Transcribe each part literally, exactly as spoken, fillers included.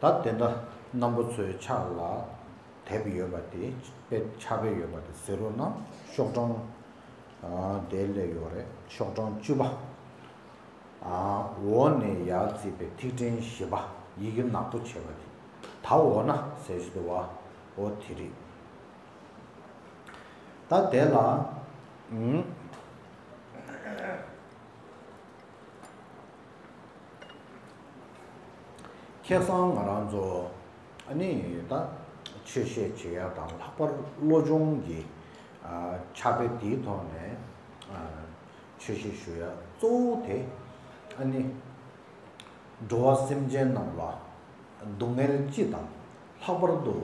ད་དེ་འདྲ་རྣམ་པ་ཚོའི་ཕྱག་ལ་དེབ་ཡོད་པ་དེ་དཔེ་ཕྱག་དཔེ་ཡོད་པ་དེ་གཟིགས་རོགས་གནང་། ཤོག་གྲངས་ཨ་དེ་ལས་ཡོད་རེད། ཤོག་གྲངས་བཅུ་པ། ཨ་འོག་ནས་ཡར་བརྩིས་པའི་ཐིག་ཕྲེང་བཞི་པ། ཡི་གེ་ནག་པོ་བྱས་པ་དེ། ད་འོ་ན་ཟེར་ཞིག་འདུག་བ། འོ་དེ་རེད། ད་དེ་ལ་ཨུམ། ཁ་སང་ང་རང་ཚོ་ཨ་ནི་ད་ཆོས་བཤད་བྱེད་ཡ་དང་ལྷག་པར་བློ་སྦྱོང་གི་ཨ་ཕྱག་དཔེ་དེའི་ཐོག་ནས་ཨ་ཆོས་བཤད་ཞུ་ཡ་གཙོ་བོ་དེ་ཨ་ནི་འགྲོ་བ་སེམས་ཅན་རྣམས་ལ་སྡུག་བསྔལ་སྤྱི་དང་ལྷག་པར་དུ་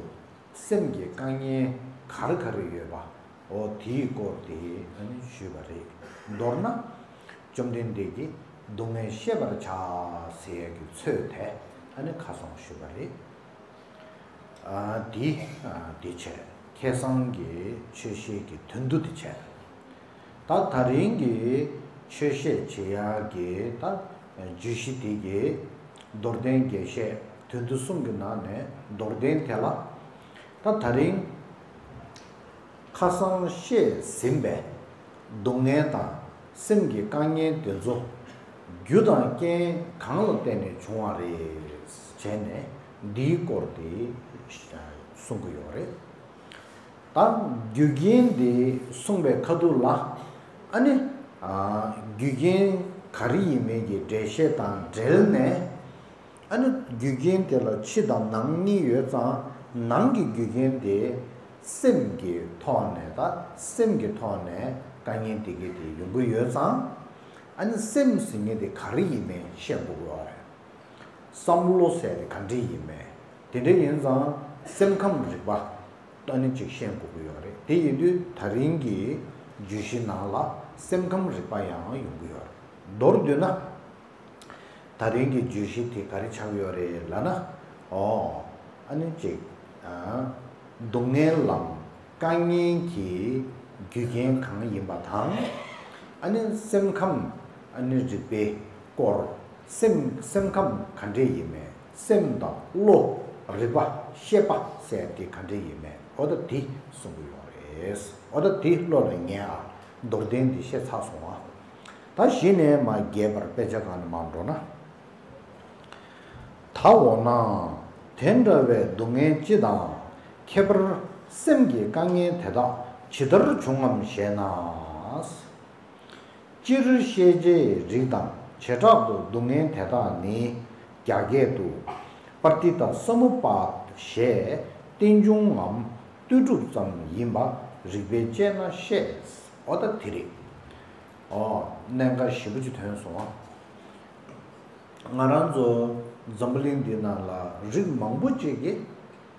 སེམས་ཀྱི་དཀའ་ངལ་ག་རེ་ག་རེ་ཡོད་པ། འོ་དེའི་སྐོར་དེ་ཨ་ནི་ཞུས་པ་རེད། མདོར་ན། བཅོམ་ལྡན་འདས་ཀྱིས་སྡུག་བསྔལ་ཤེས་པར་བྱ་ཟེར་ཡག་གི་ཚོད་དེ་ཨ་ནི་ཁ་སང་ཞུས་པ་རེད། ཨ་འདི་ཨ་འདི་བྱས། ཁ་སང་གི་ཆོས་བཤད་ཀྱི་དོན་བསྡུ་འདི་བྱས། ད་ད་རིང་གི་ཆོས་བཤད་བྱེད་ཡག་གི་ད་བརྗོད་གཞི་འདི་གི་མདོར་བསྟན་རྒྱས་བཤད་དོན་བསྡུ་གསུམ་གྱི་ནང་ནས་མདོར་བསྟན་དེ་ལ། ད་ད་རིང་ཁ་སང་བཤད་ཟིན་པའི་སྡུག་བསྔལ་དང་སེམས་ཀྱི་དཀའ་ངལ་དེ་ཚོ་རྒྱུ་དང་རྐྱེན་གང་ལ་བརྟེན་ནས་བྱུང་བ་རེད་བྱས་ནས་འདིའི་སྐོར་དེ་གསུང་གི་ཡོད་རེད། ད་རྒྱུ་རྐྱེན་དེ་གསུངས་པའི་ཁ་ཐུག་ལ་ཨ་ནི་ཨ་རྒྱུ་རྐྱེན་ག་རེ་ཡིན་མིན་གྱི་འགྲེལ་བཤད་དང་འབྲེལ་ནས། ཨ་ནི་རྒྱུ་རྐྱེན་དེ་ལ་ཕྱི་དང་ནང་གཉིས་ཡོད་ཙང་། ནང་གི་རྒྱུ་རྐྱེན་དེ་སེམས་ཀྱི་ཐོག་ནས་ད་སེམས་ཀྱི་ཐོག་ནས་དཀའ་ངལ་འདི་གི་དེ་ཡོང་གི་ཡོད་ཙང་། ཨ་ནི་སེམས་ཟེར་མཁན་དེ་ག་རེ་ཡིན་མིན་ཤེས་དགོས་ཀྱི་ཡོད་རེད། བསམ་བློ་ཟེར་དེ་ག་འདྲ་ཡིན་མིན། དེ་འདྲ་ཡིན་ཙང་སེམས་ཁམས་རིག་པ་ཨ་ནི་ཅིག་ཤེས་དགོས་ཀྱི་ཡོད་རེད། དེ་ཡིན་དུས་ད་རིང་གི་བརྗོད་གཞི་ནང་ལ་སེམས་ཁམས་རིག་པ་ཡང་ཡོང་གི་ཡོད་རེད། མདོར་བསྡུས་ན། ད་རིང་གི་བརྗོད་གཞི་དེ་ག་རེ་ཆགས་ཡོད་རེད་ལབ་ན། ཨོ། ཨ་ནི་གཅིག་ཨ། སྡུག་བསྔལ་ལམ་དཀའ་ངལ་གྱི་རྒྱུ་རྐྱེན་གང་ཡིན་པ་དང་། ཨ་ནི་སེམས་ཁམས་ཨ་ནི་རིག་པའི་སྐོར། སེམས་སེམས་ཁམས་ག་འདྲས་ཡིན་མིན། སེམས་དང་བློ། རིག་པ། ཤེས་པ་ཟེར་དེ་ག་འདྲས་ཡིན་མིན། ཨོ་ད་དེ་གསུང་གི་ཡོད་རེད། ཨོ་ད་དེ་བློ་ལ་ངེས་ཨ། མདོར་བསྟན་འདི་བཤད་ཚར་སོང་ཨ། ད་གཞི་ནས་མར་རྒྱས་པར་དཔེ་ཆ་སྒང་ནས་མར་འགྲོ་ན། ད་འོ་ན། དེ་འདྲ་བའི་སྡུག་བསྔལ་སྤྱི་དང་། ཁྱད་པར་སེམས་ཀྱི་དཀའ་ངལ་དེ་དག་ཇི་ལྟར་བྱུང་ངམ་ཞེ་ན། སྤྱིར་ཤེས་བྱའི་རིགས་དང་བྱེ་བྲག་ཏུ་སྡུག་བསྔལ་དེ་དག་ནི། རྒྱ་སྐད་དུ། པྲ་ཏི་ཏ་སཱ་མུབ་པཱད་ཞེས་རྟེན་འབྱུང་ངམ་ལྟོས་གྲུབ་ཙམ་ཡིན་པ་རིགས་པས་དཔྱད་ན་ཤེས། ཨོ་ད་དེ་རེད། ཨོ། གནད་འགག་ཞེ་པོ་ཅིག་ཐོན་སོང་ཨ། ང་རང་ཚོ་འཛམ་བུ་གླིང་འདི་ནང་ལ་རིགས་མང་པོ་ཅིག་གིས་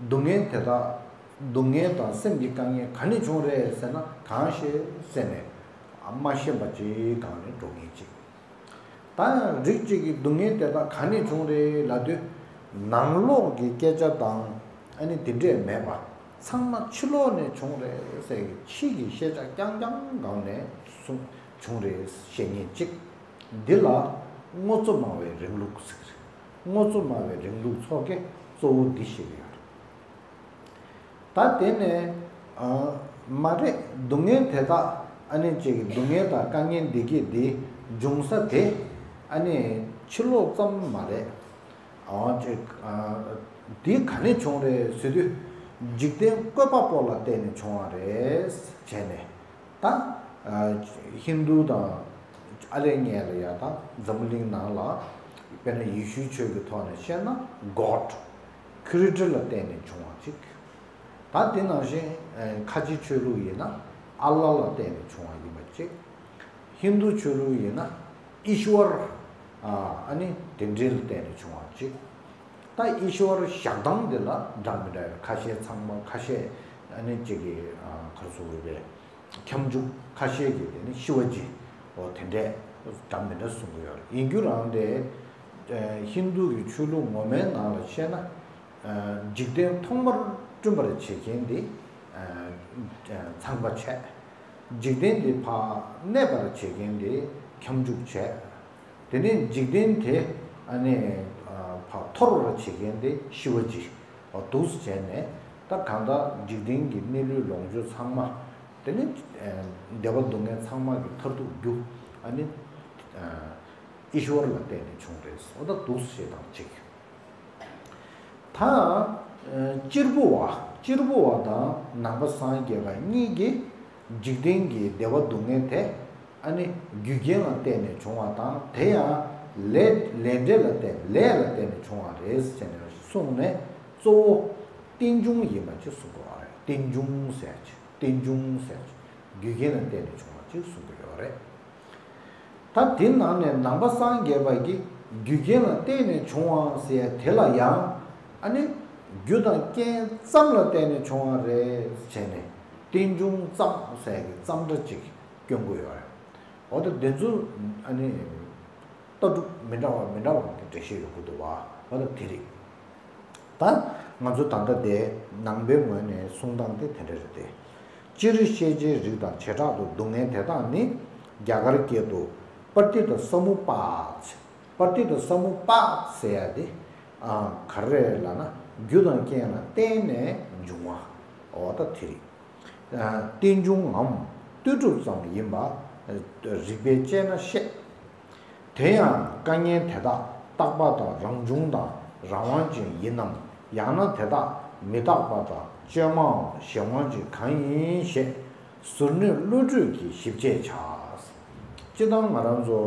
སྡུག་བསྔལ་དེ་དག་སྡུག་བསྔལ་དང་སེམས་ཀྱི་དཀའ་ངལ་ག་ནས་བྱུང་རེད་ཟེར་ན། གང་ཤེས་ཟེར་ནས་མ་ཤེས་པ་ཅིག་སྒང་ནས་འགྲོ་མཁན་ཅིག་ད་རིགས་གཅིག་གིས་སྡུག་བསྔལ་དེ་དག་ག་ནས་བྱུང་རེད་ལབ་དུས། ནང་ལོགས་ཀྱི་སྐད་ཆ་དང་ཨ་ནི་དེ་འདྲས་མེད་པ། ཚང་མ་ཕྱི་ལོགས་ནས་བྱུང་རེད་ཟེར་གི་ཕྱི་གི་ཤེས་བྱ་རྐྱང་རྐྱང་སྒང་ནས་གསུངས་བྱུང་རེད་བཤད་མཁན་གཅིག་འདི་ལ་དངོས་གཙོ་སྨྲ་བའི་རིང་ལུགས་ཟེར་གི་རེད། དངོས་གཙོ་སྨྲ་བའི་རིང་ལུགས་ཚོ་གིས་གཙོ་བོ་འདི་བཤད་ཀྱི་ཡོད་རེད། ད་དེ་ནས་ཨ། མ་རེད། སྡུག་བསྔལ་དེ་དག་ཨ་ནི་ཅིག་སྡུག་བསྔལ་དང་དཀའ་ངལ་འདི་གི་འདི་འབྱུང་ས་དེ་ཨ་ནི་ཕྱི་ལོགས་ཙམ་མ་རེད། ཨ་ཅིག་ཨ། འདི་ག་ནས་བྱུང་རེད་ཟེར་དུས། འཇིག་རྟེན་བཀོད་པ་པོ་ལ་བརྟེན་ནས་བྱུང་བ་རེད་བྱས་ནས། ད་ཨ། ཧིན་དུ་དང་ཨ་ལས་ངན་ལ་ཡ་ད་འཛམ་བུ་གླིང་ནང་ལ་དཔེར་ན་ཡེ་ཤུའི་ཆོས་ཀྱི་ཐོག་ནས་བཤད་ན་གོཌ། ཁི་རི་ཊི་ལ་བརྟེན་ནས་བྱུང་བ་ཅིག་ད་དེ་ནང་བཞིན་ཨ། ཁ་ཆེ་ཆོས་ལུགས་ཡིན་ན་ཨ་ལ་ལ་བརྟེན་ནས་བྱུང་བ་ཡིན་པ་ཅིག་ཧིན་དུ་ཆོས་ལུགས་ཡིན་ན་ཨིཤ་ཝར། ཨ་ནི་དེ་འདྲའི་ལ་བརྟེན་ནས་བྱུང་བ་ཅིག་ད་ཨིཤ་ཝར་བཞག་སྟངས་དེ་ལ་འདྲ་མི་འདྲ་ཡོད། ཁ་ཤས་ཚང་མ། ཁ་ཤས་ཨ་ནི་གཅིག་གི་ཨ། ག་རེ་ཟེར་དགོས་རེད། ཁྱབ་འཇུག་ཁ་ཤས་ཀྱིས་དེ་ནི་ཤི་ཝ་ཇི། འོ་དེ་འདྲས་འདྲ་མི་འདྲ་གསུང་གི་ཡོད་རེད། ཡིན་རྒྱུ་རང་དེ་ཨ། ཧིན་དུ་གི་ཆོས་ལུགས་ངོ་མའི་ནང་ལ་བཤད་ན། ཨ། འཇིག་རྟེན་ཐོག་མར་བསྐྲུན་པར་བྱེད་མཁན་དེ་ཨ། ཚངས་པ་བྱས། འཇིག་རྟེན་དེ་ཕར་གནས་པར་བྱེད་མཁན་དེ་ཁྱབ་འཇུག་བྱས། དེ་ནས་འཇིག་རྟེན་དེ་ཨ་ནི་ཨ། འཐོར་བར་བྱེད་མཁན་དེ་ཤི་བ་གཅིག་འདུག་སེ་བྱས་ནས། ད་གང་ལྟར་འཇིག་རྟེན་གྱི་གནས་ལུས་ལོངས་སྤྱོད་ཚང་མ། དེ་ནི་བདེ་བ་སྡུག་བསྔལ་ཚང་མ་གི་མཐར་ཐུག་རྒྱུ། ཨ་ནི་ཨི་ཤྭ་ལ་བརྟེན་ནས་བྱུང་རེད། འོ་ད་འདུག་སེ་བྱེད་སྟངས་གཅིག་ད་གཅེར་བུ་བ། གཅེར་བུ་བ་དང་ནང་པ་སངས་རྒྱས་པ་གཉིས་ཀྱིས་འཇིག་རྟེན་གྱི་བདེ་བ་སྡུག་བསྔལ་དེ། ཨ་ནི་རྒྱུ་རྐྱེན་ལ་བརྟེན་ནས་བྱུང་བ་དང་། དེ་ཡང་ལས་ལས་འབྲས་ལ་བརྟེན། ལས་ལ་བརྟེན་ནས་བྱུང་བ་རེད་ཟེར་ནས་གསུངས་ནས། གཙོ་བོ་རྟེན་འབྱུང་ཡིན་པ་ཅིག་གསུང་གི་ཡོད་རེད། རྟེན་འབྱུང་ཟེར་ཅིག་རྟེན་འབྱུང་ཟེར་ཅིག་རྒྱུ་རྐྱེན་ལ་བརྟེན་ནས་བྱུང་བ་ཅིག་གསུང་གི་ཡོད་རེད། ད་དེ་ནང་ནས་ནང་པ་སངས་རྒྱས་པ་གིས་རྒྱུ་རྐྱེན་ལ་བརྟེན་ནས་བྱུང་བ་ཟེར་དེ་ལ་ཡང་། ཨ་ནི་རྒྱུ་དང་རྐྱེན་ཙམ་ལ་བརྟེན་ནས་བྱུང་བ་རེད་བྱས་ནས། རྟེན་འབྱུང་ཙམ་ཟེར་གྱི་ཙམ་སྒྲ་ཅིག་སྐྱོན་གྱི་ཡོད་རེད། འོ་ད་དེ་ཚོ་ཨ་ནི་ལྟ་གྲུབ་མི་འདྲ་བ་མི་འདྲ་བ་གི་འགྲེལ་བཤད་ཡོང་གི་འདུག་བ། འོ་ད་དེ་རེད། ད་ང་ཚོ་ད་ལྟ་དེ་ནང་པའི་ངོས་ནས་གསུང་སྟངས་དེ་དེ་འདྲ་རེད་དེ། སྤྱིར་ཤེས་བྱའི་རིགས་དང་བྱེ་བྲག་ཏུ་སྡུག་བསྔལ་དེ་དག་ནི། རྒྱ་གར་སྐད་དུ་པྲ་ཏི་ཏ་སམུ་པཱད། པྲ་ཏི་ཏ་སམུ་པཱད་ཟེར་ཡ་དེ། ཨ། ག་རེ་རེད་ལབ་ན། རྒྱུ་དང་རྐྱེན་ལ་བརྟེན་ནས་འབྱུང་བ། འོ་ད་དེ་རེད། ཨ། རྟེན་འབྱུང་ངམ་ལྟོས་གྲུབ་ཙམ་ཡིན་པ་རིགས་པས་དཔྱད་ན་ཤེས། དེ་ཡང་དཀའ་ངལ་དེ་དག་རྟག་པ་དང་རང་བྱུང་དང་རང་དབང་ཅན་ཡིན་ནམ། ཡང་ན་དེ་དག་མི་རྟག་པ་དང་བཅོས་མའམ་གཞན་དབང་ཅན་གང་ཡིན་ཞེས། ཟུར་གནོད་བློ་གྲོས་ཀྱིས་ཞིབ་དཔྱད་བྱ། སྤྱིར་བཏང་ང་རང་ཚོ་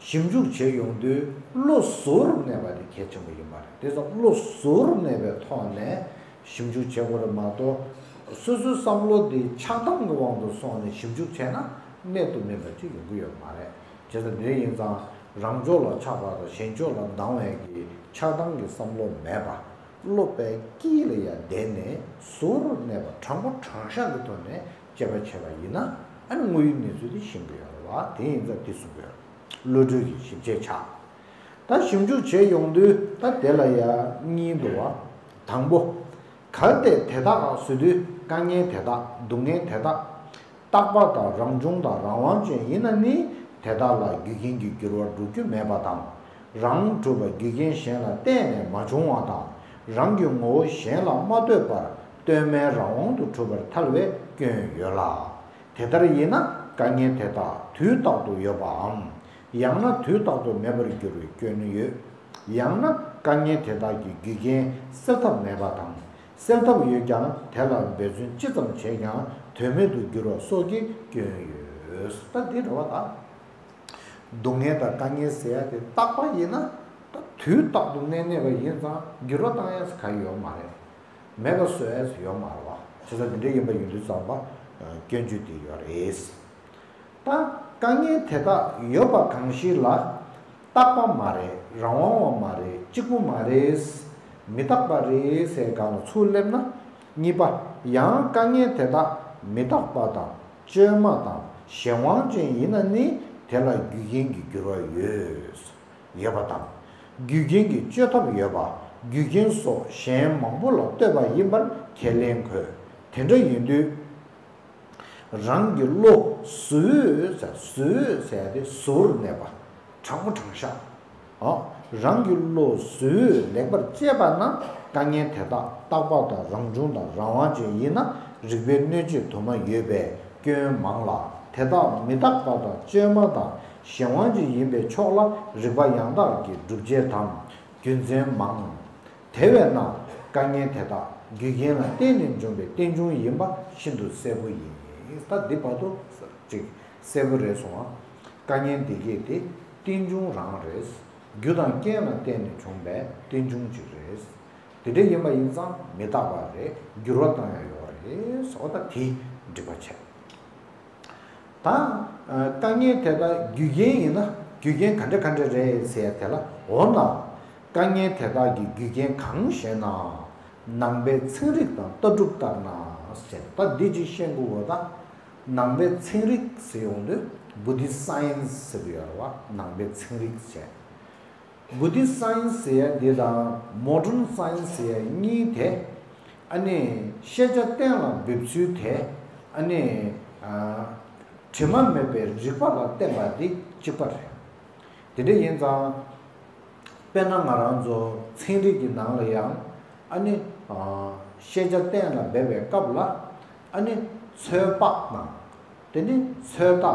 ཞིབ་འཇུག་བྱེད་ཡོང་དུས་བློ་གཟུར་གནས་པ་དེ་གལ་ཆེན་པོ་ཡིན་པ་རེད། དེ་ཙམ་བློ་གཟུར་གནས་པའི་ཐོག་ནས་ཞིབ་འཇུག་བྱེད་དགོས་རེད་མ་གཏོགས། སོ་སོའི་བསམ་བློ་དེ་ཆགས་སྡང་གི་དབང་དུ་སོང་ནས་ཞིབ་འཇུག་བྱས་ན་གནད་དུ་སྨིན་པ་ཅིག་ཡོང་གི་ཡོད་མ་རེད། བྱས་ཙང་དེ་འདྲ་ཡིན་ཙང་རང་ཕྱོགས་ལ་ཆགས་པ་དང་གཞན་ཕྱོགས་ལ་སྡང་བའི་གི་ཆགས་སྡང་གི་བསམ་བློ་མེད་པ། བློ་དཔེ་དཀྱིལ་ལ་ཡར་བསྡད་ནས་གཟུར་གནས་པ་དྲང་པོ་དྲང་བཞག་གི་ཐོག་ནས་དཔྱད་པ་བྱས་པ་ཡིན་ན། ཨ་ནི་དངོས་ཡོད་གནས་ཚུལ་དེ་ཤེས་ཀྱི་ཡོད་རེད་བ། དེ་ཡིན་ཙང་དེ་གསུང་གི་ཡོད། བློ་གྲོས་ཀྱིས་ཞིབ་དཔྱད་བྱ། ད་ཞིབ་འཇུག་བྱེད་ཡོང་དུས་ད་དེ་ལ་ཡང་གཉིས་འདུག་བ། དང་པོ། གལ་ཏེ་དེ་དག་ཟེར་དུས་དཀའ་ངལ་དེ་དག་སྡུག་བསྔལ་དེ་དག་རྟག་པ་དང་རང་བྱུང་དང་རང་དབང་ཅན་ཡིན་ན་ནི། དེ་དག་ལ་རྒྱུ་རྐྱེན་གྱིས་འགྱུར་བར་འགྲོ་རྒྱུ་མེད་པ་དང་། རང་གྲུབ་པ་རྒྱུ་རྐྱེན་གཞན་ལ་བརྟེན་ནས་མ་བྱུང་བ་དང་། རང་གི་ངོ་བོ་གཞན་ལ་མ་ལྟོས་པར་གཏོལ་མའི་རང་དབང་དུ་གྲུབ་པར་ཐལ་བའི་སྐྱོན་ཡོད་ལ། དེ་ལྟར་ཡིན་ན་དཀའ་ངལ་དེ་དག་དུས་རྟག་ཏུ་ཡོད་པའམ། ཡང་ན་དུས་རྟག་ཏུ་མེད་པར་འགྱུར་བའི་སྐྱོན་ཡོད། ཡང་ན་དཀའ་ངལ་དེ་དག་གི་རྒྱུ་རྐྱེན་སེལ་ཐབས་མེད་པ་དང་། སེལ་ཐབས་ཡོད་ཀྱང་དེ་ལ་འབད་བརྩོན་ཅི་ཙམ་བྱས་ཀྱང་དོན་མེད་དུ་འགྱུར་བ་སོགས་ཀྱི་སྐྱོན་ཡོད། ད་འདི་འདྲ་བ་དང་། སྡུག་བསྔལ་དང་དཀའ་ངལ་ཟེར་ཡ་དེ་རྟག་པ་ཡིན་ན། ད་དུས་རྟག་ཏུ་གནས་གནས་པ་ཡིན་ཙང་འགྱུར་བ་བཏང་ཡས་ག་ཡོད་མ་རེད། མེད་པ་བཟོ་ཡས་ཡོད་མ་རེད་བ། བྱས་ཙང་འདི་འདྲ་ཡིན་པ་ཡིན་དུས་ཙམ་པ། སྐྱོན་བརྗོད་དེ་ཡོད་རེད། ད་དཀའ་ངལ་དེ་དག་ཡོད་པ་གང་ཞིག་ལ། རྟག་པ་མ་རེད། རང་དབང་བ་མ་རེད། གཅིག་པུ་མ་རེད། མི་རྟག་པ་རེད་ཟེར་སྒང་ལ་ཚུར་སླེབས་ན། གཉིས་པ། ཡང་དཀའ་ངལ་དེ་དག་མི་རྟག་པ་དང་བཅོས་མ་དང་གཞན་དབང་ཅན་ཡིན་ན་ནི། དེ་ལ་རྒྱུ་རྐྱེན་གྱིས་འགྱུར་བ་ཡོད། ཡོད་པ་དང་། རྒྱུ་རྐྱེན་གྱིས་བཅོས་ཐབས་ཡོད་པ། རྒྱུ་རྐྱེན་སོགས་གཞན་མང་པོ་ལ་ལྟོས་པ་ཡིན་པར་ཁས་ལེན་དགོས། དེ་འདྲ་ཡིན་དུས། རང་གི་བློ་གཟུར་ཟེར་གཟུར་ཟེར་ཏེ་གཟུར་གནས་པ། དྲང་པོ་དྲང་བཞག་ཨ། རང་གི་བློ་གཟུར་ལེགས་པར་དཔྱད་པ་ན་དཀའ་ངལ་དེ་དག་རྟག་པ་དང་རང་བྱུང་དང་རང་དབང་ཅན་ཡིན་ན་རིགས་པས་གནོད་བྱེད་དུ་མ་ཡོད་པའི་སྐྱོན་མང་ལ། དེ་དག་མི་རྟག་པ་དང་བཅོས་མ་དང་གཞན་དབང་ཅན་ཡིན་པའི་ཕྱོགས་ལ་རིགས་པ་ཡང་དག་གི་སྒྲུབ་བྱེད་དམ་རྒྱུ་མཚན་མང་། དེ་བས་ན་དཀའ་ངལ་དེ་དག་རྒྱུ་རྐྱེན་ལ་བརྟེན་ནས་འབྱུང་བའི་རྟེན་འབྱུང་ཡིན་པ་ཤིན་ཏུ་གསལ་པོ་ཡིན། ད་འདི་བར་དུ་ཅིག་གསལ་པོ་རེད་སོང་ང་། དཀའ་ངལ་འདི་གས་དེ་རྟེན་འབྱུང་རང་རེད། རྒྱུ་དང་རྐྱེན་ལ་བརྟེན་ནས་བྱུང་བའི་རྟེན་འབྱུང་ཅིག་རེད། དེ་འདྲ་ཡིན་པ་ཡིན་ཙང་མི་རྟག་པ་རེད། འགྱུར་བ་བཏང་ཡ་ཡོད་རེད། འོ་ད་དེ་འགྲིག་པ་བྱས། ད། དཀའ་ངལ་དེ་དག་རྒྱུ་རྐྱེན་ཡིན་ན་རྒྱུ་རྐྱེན་ག་འདྲ་ག་འདྲ་རེད་ཟེར་ཡ་དེ་ལ། འོ་ན། དཀའ་ངལ་དེ་དག་གི་རྒྱུ་རྐྱེན་གང་ཞེ་ན། ནང་པའི་ཚན་རིག་དང་ལྟ་གྲུབ་ལྟར་ན་ཟེར། ད་འདི་ཅིག་ཤེས་དགོས་པ་དང་། ནང་པའི་ཚན་རིག་ཟེར་ཡོང་དུས་Buddhist science ཟེར་གྱི་ཡོད་རེད་བ། ནང་པའི་ཚན་རིག་ཟེར། Buddhist science ཟེར་ཡ་འདི་དང་modern science ཟེར་ཡ་གཉིས་དེ། ཨ་ནི་ཤེས་བྱ་གཏན་ལ་འབེབས་ཚུལ་དེ། ཨ་ནི་ཨ། དྲི་མ་མེད་པའི་རིག་པ་ལ་བརྟེན་པ་འདི་གཅིག་པ་རེད། དེ་འདྲ་ཡིན་ཙང་། དཔེར་ན་ང་རང་ཚོ་ཚན་རིག་གི་ནང་ལ་ཡང་ཨ་ནི་ཤེས་བྱ་གཏན་ལ་འབེབས་པའི་སྐབས་ལ་ཨ་ནི་ཚོད་དཔག་དང་། དེ་ནི་ཚོད་ལྟ་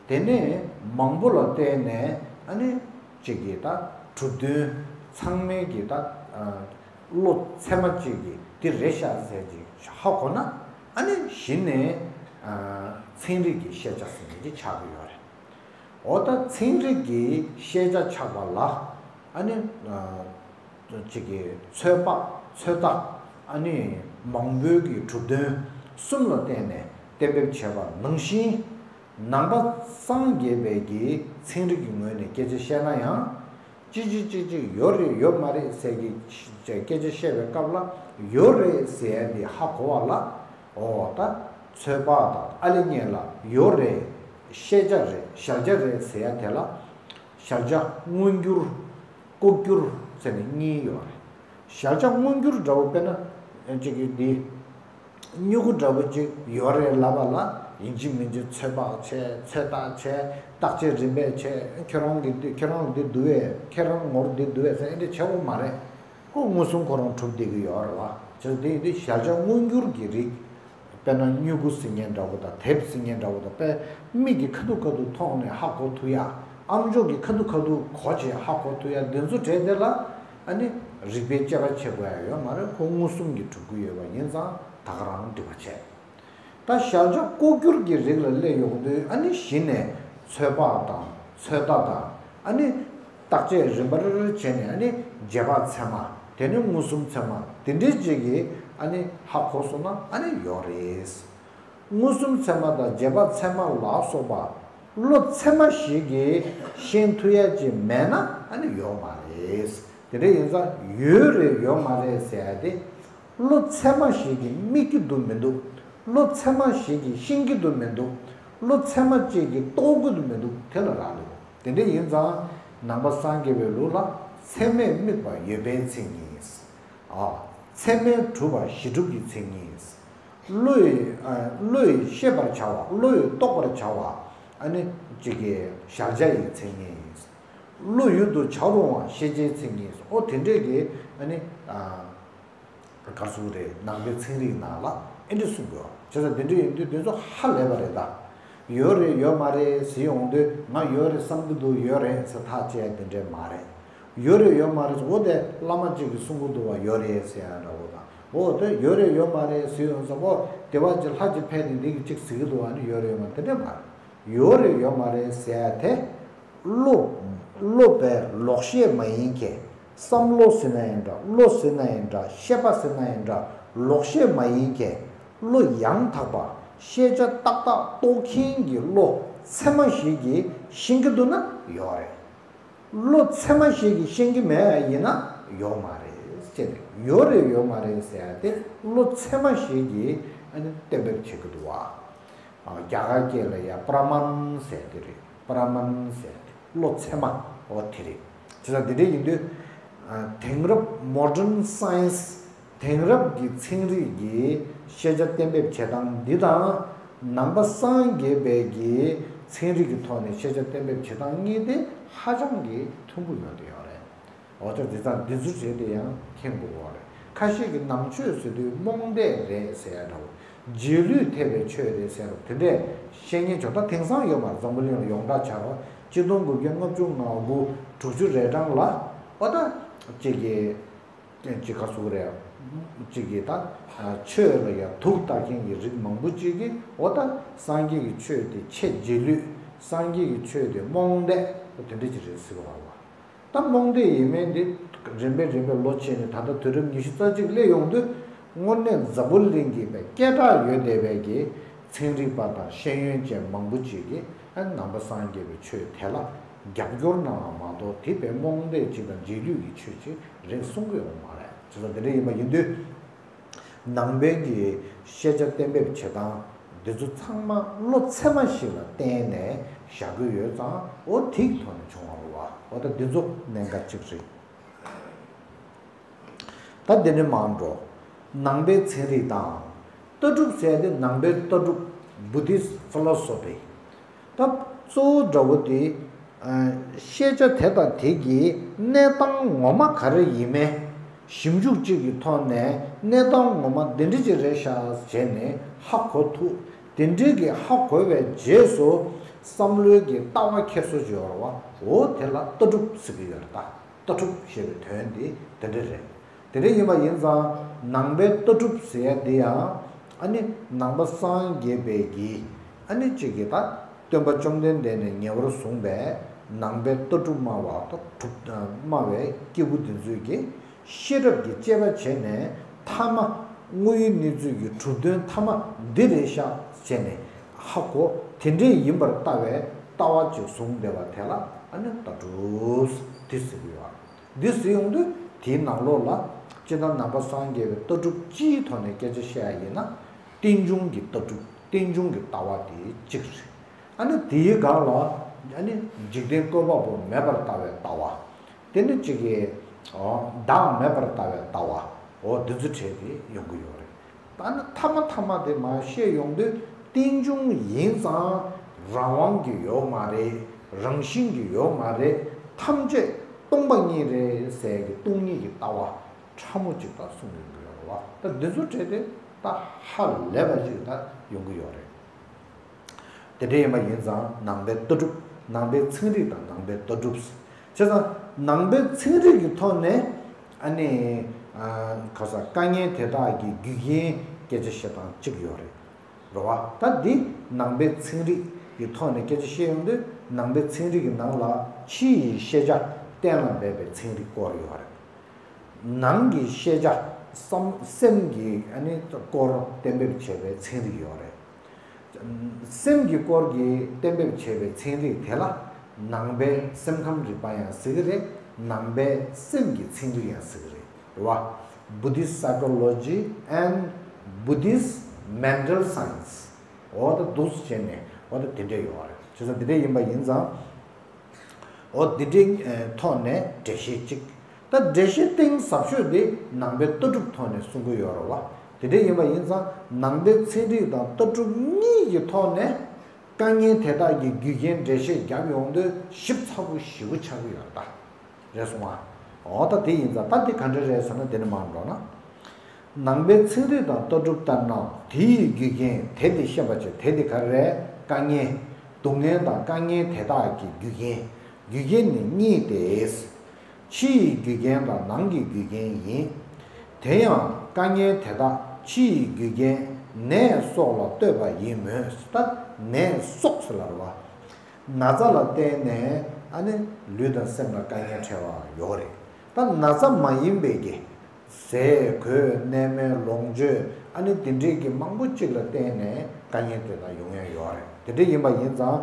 དང་། དེ་ནས་མང་པོ་ལ་བརྟེན་ནས་ཨ་ནི་གཅིག་གིས་ད་གྲུབ་དོན་ཚང་མའི་གི་ད་བློ་ཚད་མ་གཅིག་གིས་འདི་རེད་ཤག་ཟེར་གྱི་ཧ་གོ་ན་ཨ་ནི་གཞི་ནས་ཚན་རིག་གི་ཤེས་བྱ་ཟེར་མཁན་ཅིག་ཆགས་ཀྱི་ཡོད་རེད། འོ་ད་ཚན་རིག་གི་ཤེས་བྱ་ཆགས་པ་ལ་ཨ་ནི་གཅིག་གི་ཚོད་དཔག་ཚོད་ལྟ་ཨ་ནི་མང་པོའི་གི་གྲུབ་དོན་གསུམ་ལ་བརྟེན་ནས་གཏན་འབེབས་བྱས་པ་ནང་བཞིན། ནང་པ་སངས་རྒྱས་པའི་གི་ཚན་རིག་གི་ངོས་ནས་སྐད་ཆ་བཤད་ན་ཡང་། ཅི་ཅི་ཅི་ཅི་ཡོད་རེད་ཡོད་མ་རེད་ཟེར་གི་སྐད་ཆ་བཤད་པའི་སྐབས་ལ་ཡོད་རེད་ཟེར་ཡ་དེ་ཧ་གོ་བ་ལ། འོ་ད་ཚོད་དཔག་དང་ཨ་ལེ་གཉིས་ལ་ཡོད་རེད། ཤེས་བྱ་རེད། གཞལ་བྱ་རེད་ཟེར་ཡ་དེ་ལ་གཞལ་བྱ་མངོན་གྱུར། ལྐོག་གྱུར་ཟེར་ནས་གཉིས་ཡོད་རེད། གཞལ་བྱ་མངོན་གྱུར་འདྲ་བོ་དཔེར་ན་ཅིག་གི་འདི་སྨྱུ་གུ་འདྲ་བོ་ཅིག་ཡོད་རེད་ལབ་པ་ལ་ཡིན་གཅིག་མིན་གཅིག་ཚོད་དཔག་བྱས། ཚོད་ལྟ་བྱས། བརྟག་དཔྱད་རིམ་པས་བྱས། ཁྱོད་རང་གི་འདི་ཁྱོད་རང་འདི་འདུག་བས། ཁྱོད་རང་ངོར་འདི་འདུག་བས་ཟེར་ཨེ་འདྲ་བྱེད་དགོས་མ་རེད། ཁོ་མངོན་སུམ་ཁོ་རང་གྲུབ་བསྡད་ཀྱི་ཡོད་རེད་བ། བྱས་ཙང་དེ་ཡིན་དུས་གཞལ་བྱ་མངོན་གྱུར་གྱི་རིགས། དཔེར་ན་སྨྱུ་གུ་ཟེར་མཁན་འདྲ་བོ་དང་དེབ་ཟེར་མཁན་འདྲ་བོ་དང་། དཔེ་མིག་གིས་ཁ་ཐུག་ཁ་ཐུག་མཐོང་ནས་ཧ་གོ་ཐུབ་ཡ། ཨ་མཆོག་གིས་ཁ་ཐུག་ཁ་ཐུག་གོ་བྱས་ཧ་གོ་ཐུབ་ཡ་འདི་ཚོ་གྲས་དེ་ལ་ཨ་ནི་རིགས་པས་དཔྱད་པ་བྱེད་དགོས་ཡ་ཡོད་མ་རེད། ཁོ་མངོན་སུམ་གྱིས་གྲུབ་ཀྱི་ཡོད་པ་ཡིན་ཙང་ད་ག་རང་འགྲིག་པ་བྱས། ད་གཞལ་བྱ་ལྐོག་གྱུར་གྱི་རིགས་ལ་སླེབས་ཡོང་དུས་ཨ་ནི་གཞི་ནས་ཚོད་དཔག་དང་ཚོད་ལྟ་དང་ཨ་ནི་བརྟག་དཔྱད་རིམ་པར་བྱས་ནས་ཨ་ནི་རྗེས་དཔག་ཚད་མ། དེ་ནས་མངོན་སུམ་ཚད་མ། དེ་འདྲའི་ཅིག་གིས་ཨ་ནི་ཧ་གོ་སོང་ན་ཨ་ནི་ཡོད་རེད། མངོན་སུམ་ཚད་མ་དང་རྗེས་དཔག་ཚད་མ་ལ་སོགས་པ་བློ་ཚད་མ་ཞིག་གིས་ཤེས་ཐུབ་ཡ་ཅིག་མེད་ན་ཨ་ནི་ཡོད་མ་རེད། དེ་འདྲ་ཡིན་ཙང་ཡོད་རེད་ཡོད་མ་རེད་ཟེར་ཡ་དེ། བློ་ཚད་མ་ཞིག་གིས་དམིགས་ཀྱི་འདུག་མི་འདུག་བློ་ཚད་མ་ཞིག་གིས་ཤེས་ཀྱི་འདུག་མི་འདུག་བློ་ཚད་མ་གཅིག་གིས་རྟོགས་ཀྱི་འདུག་མི་འདུག་དེ་ལ་རག་ལས་འདུག་དེ་འདྲ་ཡིན་ཙང་ནང་པ་སངས་རྒྱས་པའི་ལུགས་ལ་ཚད་མས་དམིགས་པ་ཡོད་པའི་མཚན་ཉིད། ཨ། ཚད་མས་གྲུབ་པ་གཞི་གྲུབ་ཀྱི་མཚན་ཉིད། བློ་ཡིས་ཨ། བློ་ཡིས་ཤེས་པར་བྱ་བ། བློ་ཡིས་རྟོགས་པར་བྱ་བ། ཨ་ནི་གཅིག་གི་གཞལ་བྱ་ཡི་མཚན་ཉིད། བློ་ཡུལ་དུ་བྱ་རུང་བ་ཤེས་བྱའི་མཚན་ཉིད། ཨོ་དེ་འདྲས་ཀྱི་ཨ་ནི་ཨ། ག་རེ་ཟེར་དགོས་རེད། ནང་པའི་ཚན་རིག་ནང་ལ་ཨེ་འདྲ་གསུངས་དགོས། བྱས་ཙང་དེ་འདྲ་ཡིན་དུས་དེ་ཚོ་ཧ་ལས་པ་རེད་ད། ཡོད་རེད་ཡོད་མ་རེད་ཟེར་ཡོང་དུས་ང་ཡོད་རེད་བསམ་གྱི་འདུག་ཡོད་རེད་ཟེར་ཐག་བཅད་ཡ་དེ་འདྲས་མ་རེད། ཡོད་རེད་ཡོད་མ་རེད་ཟེར། འོ་དེ་བླ་མ་གཅིག་གིས་གསུང་གི་འདུག་བ། ཡོད་རེད་ཟེར་ཡ་འདྲ་བོ་དང་། འོ་དེ་ཡོད་རེད་ཡོད་མ་རེད་ཟེར་ཡོང་ཙང་། འོ་དེ་བ་ཅིག་ལྷ་ཅིག་ཕེབས་ནས་འདི་གི་གཅིག་ཟེར་གྱི་འདུག་བ། ནི་ཡོད་རེད་ཡོད་མ་རེད་དེ་འདྲས་མ་རེད། ཡོད་རེད་ཡོད་མ་རེད་ཟེར་ཡ་དེ། བློ། བློ་པའི་ལོག་ཤེས་མ་ཡིན་གྱི། བསམ་བློ་ཟེར་ན་ཡིན་འདྲ། བློ་ཟེར་ན་ཡིན་འདྲ། ཤེས་པ་ཟེར་ན་ཡིན་འདྲ། ལོག་ཤེས་མ་ཡིན་གྱི། བློ་ཡང་དག་པ། ཤེས་བྱ་ཏག་ཏག་རྟོགས་མཁན་གྱི་བློ་ཚད་མ་ཞིག་གིས་ཤེས་ཀྱི་འདུག་ན་ཡོད་རེད། བློ་ཚད་མ་ཞིག་གིས་ཤེས་ཀྱི་མེད་པ་ཡིན་ན་ཡོད་མ་རེད་ཅེས་ནས། ཡོད་རེད་ཡོད་མ་རེད་ཟེར་ཡ་དེ་བློ་ཚད་མ་ཞིག་གིས་ཨ་ནི་གཏན་འབེབས་བྱེད་ཀྱི་འདུག་བ། རྒྱ་གར་སྐད་ལ་ཡ་པྲ་མཱན་ཟེར་དེ་རེད། པྲ་མཱན་ཟེར་དེ་བློ་ཚད་མ། འོ་དེ་རེད། བྱས་ཙང་དེ་འདྲ་ཡིན་དུས། དེང་རབས་modern science། དེང་རབས་ཀྱི་ཚན་རིག་གི་ཤེས་བྱ་གཏན་འབེབས་བྱེད་སྟངས་འདི་དང་། ནང་པ་སངས་རྒྱས་པའི་གི་ཚན་རིག་གི་ཐོག་ནས་ཤེས་བྱ་གཏན་འབེབས་བྱེད་སྟངས་གཉིས་དེ་ཧ་ཅང་གི་མཐུན་པོ་ཡོང་གི་ཡོད་རེད། འོ་ད་འདི་ཚང་འདི་ཚོ་བྱས་ཏེ་ཡང་མཁྱེན་དགོས་པ་རེད། ཁ་ཤས་ཀྱིས་ནང་ཆོས་ཟེར་དུས་རྨོངས་དད་རེད་ཟེར་ཡ་འདྲ་བོ། རྗེས་ལུས་ཐེབས་པའི་ཆོས་རེད་ཟེར་བ་དེ་འདྲས་བཤད་མཁན་ཅིག་ད་དེང་སང་ཡོད་མ་རེད། འཛམ་བུ་གླིང་ལ་ཡོངས་གྲགས་ཆགས་པ་གཅིག་སྟོང་དགུ་བརྒྱ་ལྔ་བཅུ་ང་དགུ་དྲུག་ཅུ་རེ་གྲངས་ལ། འོ་ད་གཅིག་གིས་གཅིག་ག་ཟེར་དགོས་རེད། གཅིག་གིས་ད་ཆོས་ལ་ཡང་དུག་ལྟ་མཁན་གྱི་རིགས་མང་པོ་གཅིག་གིས། འོ་ད་སངས་རྒྱས་ཀྱི་ཆོས་དེ་ཆེས་རྗེས་ལུས། སངས་རྒྱས་ཀྱི་ཆོས་དེ་རྨོངས་དད། འོ་དེ་འདྲ་ཅིག་རེད་ཟེར་བ་རེད་བ། ད་རྨོངས་དད་ཡིན་མིན་འདི་རིམ་པས་རིམ་པས་ལོ་ཕྱིན་ནས་ད་ལྟ་དུས་རབས་ཉི་ཤུ་རྩ་གཅིག་སླེབས་ཡོང་དུས། དངོས་གནས་འཛམ་བུ་གླིང་གི་པའི་སྐད་གྲགས་ཡོད་བསྡད་པའི་གི་ཚན་རིག་པ་དང་ཤེས་ཡོན་ཅན་མང་པོ་ཅིག་གིས་ཨ་ནི་ནང་པ་སངས་རྒྱས་པའི་ཆོས་དེ་ལ་རྒྱབ་སྐྱོར་གནང་བ་མ་གཏོགས། དེ་པའི་རྨོངས་དད་ཅིག་དང་རྗེས་ལུས་ཀྱི་ཆོས་ཅིག་རེད་གསུང་གི་ཡོད་མ་རེད། བྱས་ཙང་དེ་འདྲ་ཡིན་པ་ཡིན་དུས། ནང་པའི་གི་ཤེས་བྱ་གཏན་འབེབས་བྱེད་སྟངས་འདི་ཚོ་ཚང་མ་བློ་ཚད་མ་ཞིག་ལ་བརྟེན་ནས་བཞག་གི་ཡོད་ཙང་། འོ་དེའི་ཐོག་ནས་བྱུང་བ་རེད་བ། འོ་ད་འདི་ཚོ་གནད་འགག་ཅིག་རེད། ད་འདི་ནས་མར་འགྲོ། ནང་པའི་ཚན་རིག་དང་ལྟ་གྲུབ་ཟེར་ཏེ། ནང་པའི་ལྟ་གྲུབ། Buddhist philosophy། ད་གཙོ་བོ་འདྲ་བོ་དེ་ ཤེས་བྱ་དེ་དང་དེ་གི་གནས་སྟངས་ངོ་མ་ག་རེ་ཡིན་མིན་ཞིབ་འཇུག་ཅིག་གི་ཐོག་ནས་གནས་སྟངས་ངོ་མ་འདི་འདྲ་ཅིག་རེད་ཤག་བྱས་ནས་ཧ་གོ་ཐུབ། དེ་འདྲའི་གི་ཧ་གོ་བའི་རྗེས་སུ་བསམ་བློའི་གི་ལྟ་བ་འཁྱེར་སོ་ཅིག་ཡོད་རེད་བ། འོ་དེ་ལ་ལྟ་གྲུབ་ཟེར་གི་ཡོད་རེད་ད། ལྟ་གྲུབ་ཞེས་པའི་དོན་འདི་དེ་འདྲ་རེད། དེ་འདྲ་ཡིན་པ་ཡིན་ཙང་ནང་པའི་ལྟ་གྲུབ་ཟེར་ཡ་འདི་ཡང་ཨ་ནི་ནང་པ་སངས་རྒྱས་པའི་གི་ཨ་ནི་གཅིག་གི་ད་སྟོན་པ་བཅོམ་ལྡན་འདས་ནས་ཉེ་བར་བཟུང་པའི་ནང་པའི་ལྟ་གྲུབ་སྨྲ་བ་ད་གྲུབ་སྨྲ་བའི་སྐྱེས་བུ་འདི་ཚོས་ཀྱི་ཤེས་རབ་ཀྱི་དཔྱད་པ་བྱས་ནས་མཐའ་མ་དངོས་ཡོད་གནས་ཚུལ་གྱི་གྲུབ་དོན་མཐའ་མ་འདི་རེད་ཤག་བྱས་ནས་ཧ་གོ། དེ་འདྲས་ཡིན་པར་ལྟ་བའི་ལྟ་བ་ཅིག་བཟུང་བསྡད་པ་དེ་ལ་ཨ་ནི་ལྟ་གྲུབ་འདི་ཟེར་གྱི་ཡོད། འདི་ཟེར་ཡོང་དུས་དེའི་ནང་ལོགས་ལ་སྤྱིར་བཏང་ནང་པ་སངས་རྒྱས་པའི་ལྟ་གྲུབ་སྤྱིའི་ཐོག་ནས་སྐད་ཆ་བཤད་ཡ་ཡིན་ན་རྟེན་འབྱུང་གི་ལྟ་གྲུབ་རྟེན་འབྱུང་གི་ལྟ་བ་དེ་གཅིག་རེད། ཨ་ནི་དེའི་སྒང་ལ་ཨ་ནི་འཇིག་རྟེན་བཀོད་པ་པོ་མེད་པར་ལྟ་བའི་ལྟ་བ། དེ་ནི་གཅིག་གི་བདག་མེད་པར་ལྟ་བའི་ལྟ་བ། འོ་འདི་ཚོ་གྲས་དེ་ཡོང་གི་ཡོད་རེད། ད་ནི་མཐའ་མ་མཐའ་མ་དེ་མར་བཤད་ཡོང་དུས་རྟེན་འབྱུང་ཡིན་ཙང་རང་དབང་གི་ཡོད་མ་རེད། རང་བཞིན་གྱི་ཡོད་མ་རེད། ཐམས་ཅད་སྟོང་པ་ཉིད་རེད་ཟེར་གི་སྟོང་ཉིད་ཀྱི་ལྟ་བ་ཕྲ་མོ་ཅིག་ད་གསུངས་ཡོང་གི་ཡོད་རེད་བ། ད་འདི་ཚོ་གྲས་དེ་ད་ཧ་ལས་པ་ཅིག་ད་ཡོང་གི་ཡོད་རེད། དེ་འདྲ་ཡིན་པ་ཡིན་ཙང་ནང་པའི་ལྟ་གྲུབ། ནང་པའི་ཚན་རིག་དང་ནང་པའི་ལྟ་གྲུབ། བྱས་ཙང་ནང་པའི་ཚན་རིག་གི་ཐོག་ནས་ཨ་ནི་ཨ་ག་ས་དཀའ་ངལ་དེ་དག་གི་རྒྱུ་རྐྱེན་སྐད་ཆ་བཤད་སྟངས་གཅིག་ཡོད་རེད། རེད་བ། ད་འདི་ནང་པའི་ཚན་རིག་གི་ཐོག་ནས་སྐད་ཆ་བཤད་ཡོང་དུས་ནང་པའི་ཚན་རིག་གི་ནང་ལ་ཕྱི་ཡི་ཤེས་བྱ་གཏན་ལ་འབེབས་པའི་ཚན་རིག་སྐོར་ཡོད་རེད། ནང་གི་ཤེས་བྱ་བསམ་སེམས་ཀྱི་ཨ་ནི་སྐོར་གཏན་འབེབས་བྱས་པའི་ཚན་རིག་ཡོད་རེད། སེམས་ཀྱི་སྐོར་གྱི་གཏན་འབེབས་བྱས་པའི་ཚན་རིག་དེ་ལ་ནང་པའི་སེམས་ཁམས་རིག་པ་ཡང་ཟེར་གྱི་རེད། ནང་པའི་སེམས་ཀྱི་ཚན་རིག་ཡང་ཟེར་གྱི་རེད། རེད་བ། Buddhist psychology and Buddhist mental science. འོ་ད་འདུག་སེ་བྱས་ནས་འོ་ད་དེ་འདྲས་ཡོད་རེད། བྱས་ཙང་དེ་འདྲས་ཡིན་པ་ཡིན་ཙང་། འོ་འདི་འདྲའི་ཐོག་ནས་འགྲེལ་བཤད་གཅིག་ད་འགྲེལ་བཤད་གཏིང་ཟབ་ཤོས་དེ་ནང་པའི་ལྟ་གྲུབ་ཐོག་ནས་གསུང་གི་ཡོད་རེད་བ། དེ་འདྲ་ཡིན་པ་ཡིན་ཙང་ནང་པའི་ཚན་རིག་དང་ལྟ་གྲུབ་གཉིས་ཀྱི་ཐོག་ནས་དཀའ་ངལ་དེ་དག་གི་རྒྱུ་རྐྱེན་འགྲེལ་བཤད་བརྒྱབ་ཡོང་དུས་ཞིབ་ཚགས་པོ་ཞེ་པོ་ཆགས་ཀྱི་ཡོད་རེད་ད། རེད་སོང་ང་། འོ་ད་དེ་ཡིན་ཙང་ད་འདི་ག་འདྲ་རེད་ཟེར་ན་དེ་ནས་མར་འགྲོ་ན། ནང་པའི་ཚན་རིག་དང་ལྟ་གྲུབ་ལྟར་ན་དེ་ཡི་རྒྱུ་རྐྱེན་དེ་དེ་ཤེས་པ་བྱས། དེ་དེ་ག་རེ་རེད། དཀའ་ངལ། སྡུག་བསྔལ་དང་དཀའ་ངལ་དེ་དག་གི་རྒྱུ་རྐྱེན། རྒྱུ་རྐྱེན་ནི་གཉིས་ཏེ། ཕྱི་ཡི་རྒྱུ་རྐྱེན་དང་ནང་གི་རྒྱུ་རྐྱེན་ཡིན། དེ་ཡང་དཀའ་ངལ་དེ་དག་ཕྱི་ཡི་རྒྱུ་རྐྱེན་ནད་སོགས་ལ་ལྟོས་པ་ཡིན་མོད། ད་ནད་སོགས་ཟེར་ལབ་རེད་བ། ན་ཚ་ལ་བརྟེན་ནས་ཨ་ནི་ལུས་དང་སེམས་ལ་དཀའ་ངལ་འཕྲད་པ་ཡོད་རེད། ད་ན་ཚ་མ་ཡིན་པའི་གི་ཟས་གོས་གནས་མལ་ལོངས་སྤྱོད་ཨ་ནི་དེ་འདྲའི་གི་མང་པོ་གཅིག་ལ་བརྟེན་ནས་དཀའ་ངལ་དེ་དག་ཡོང་ཡ་ཡོད་རེད། དེ་འདྲ་ཡིན་པ་ཡིན་ཙང་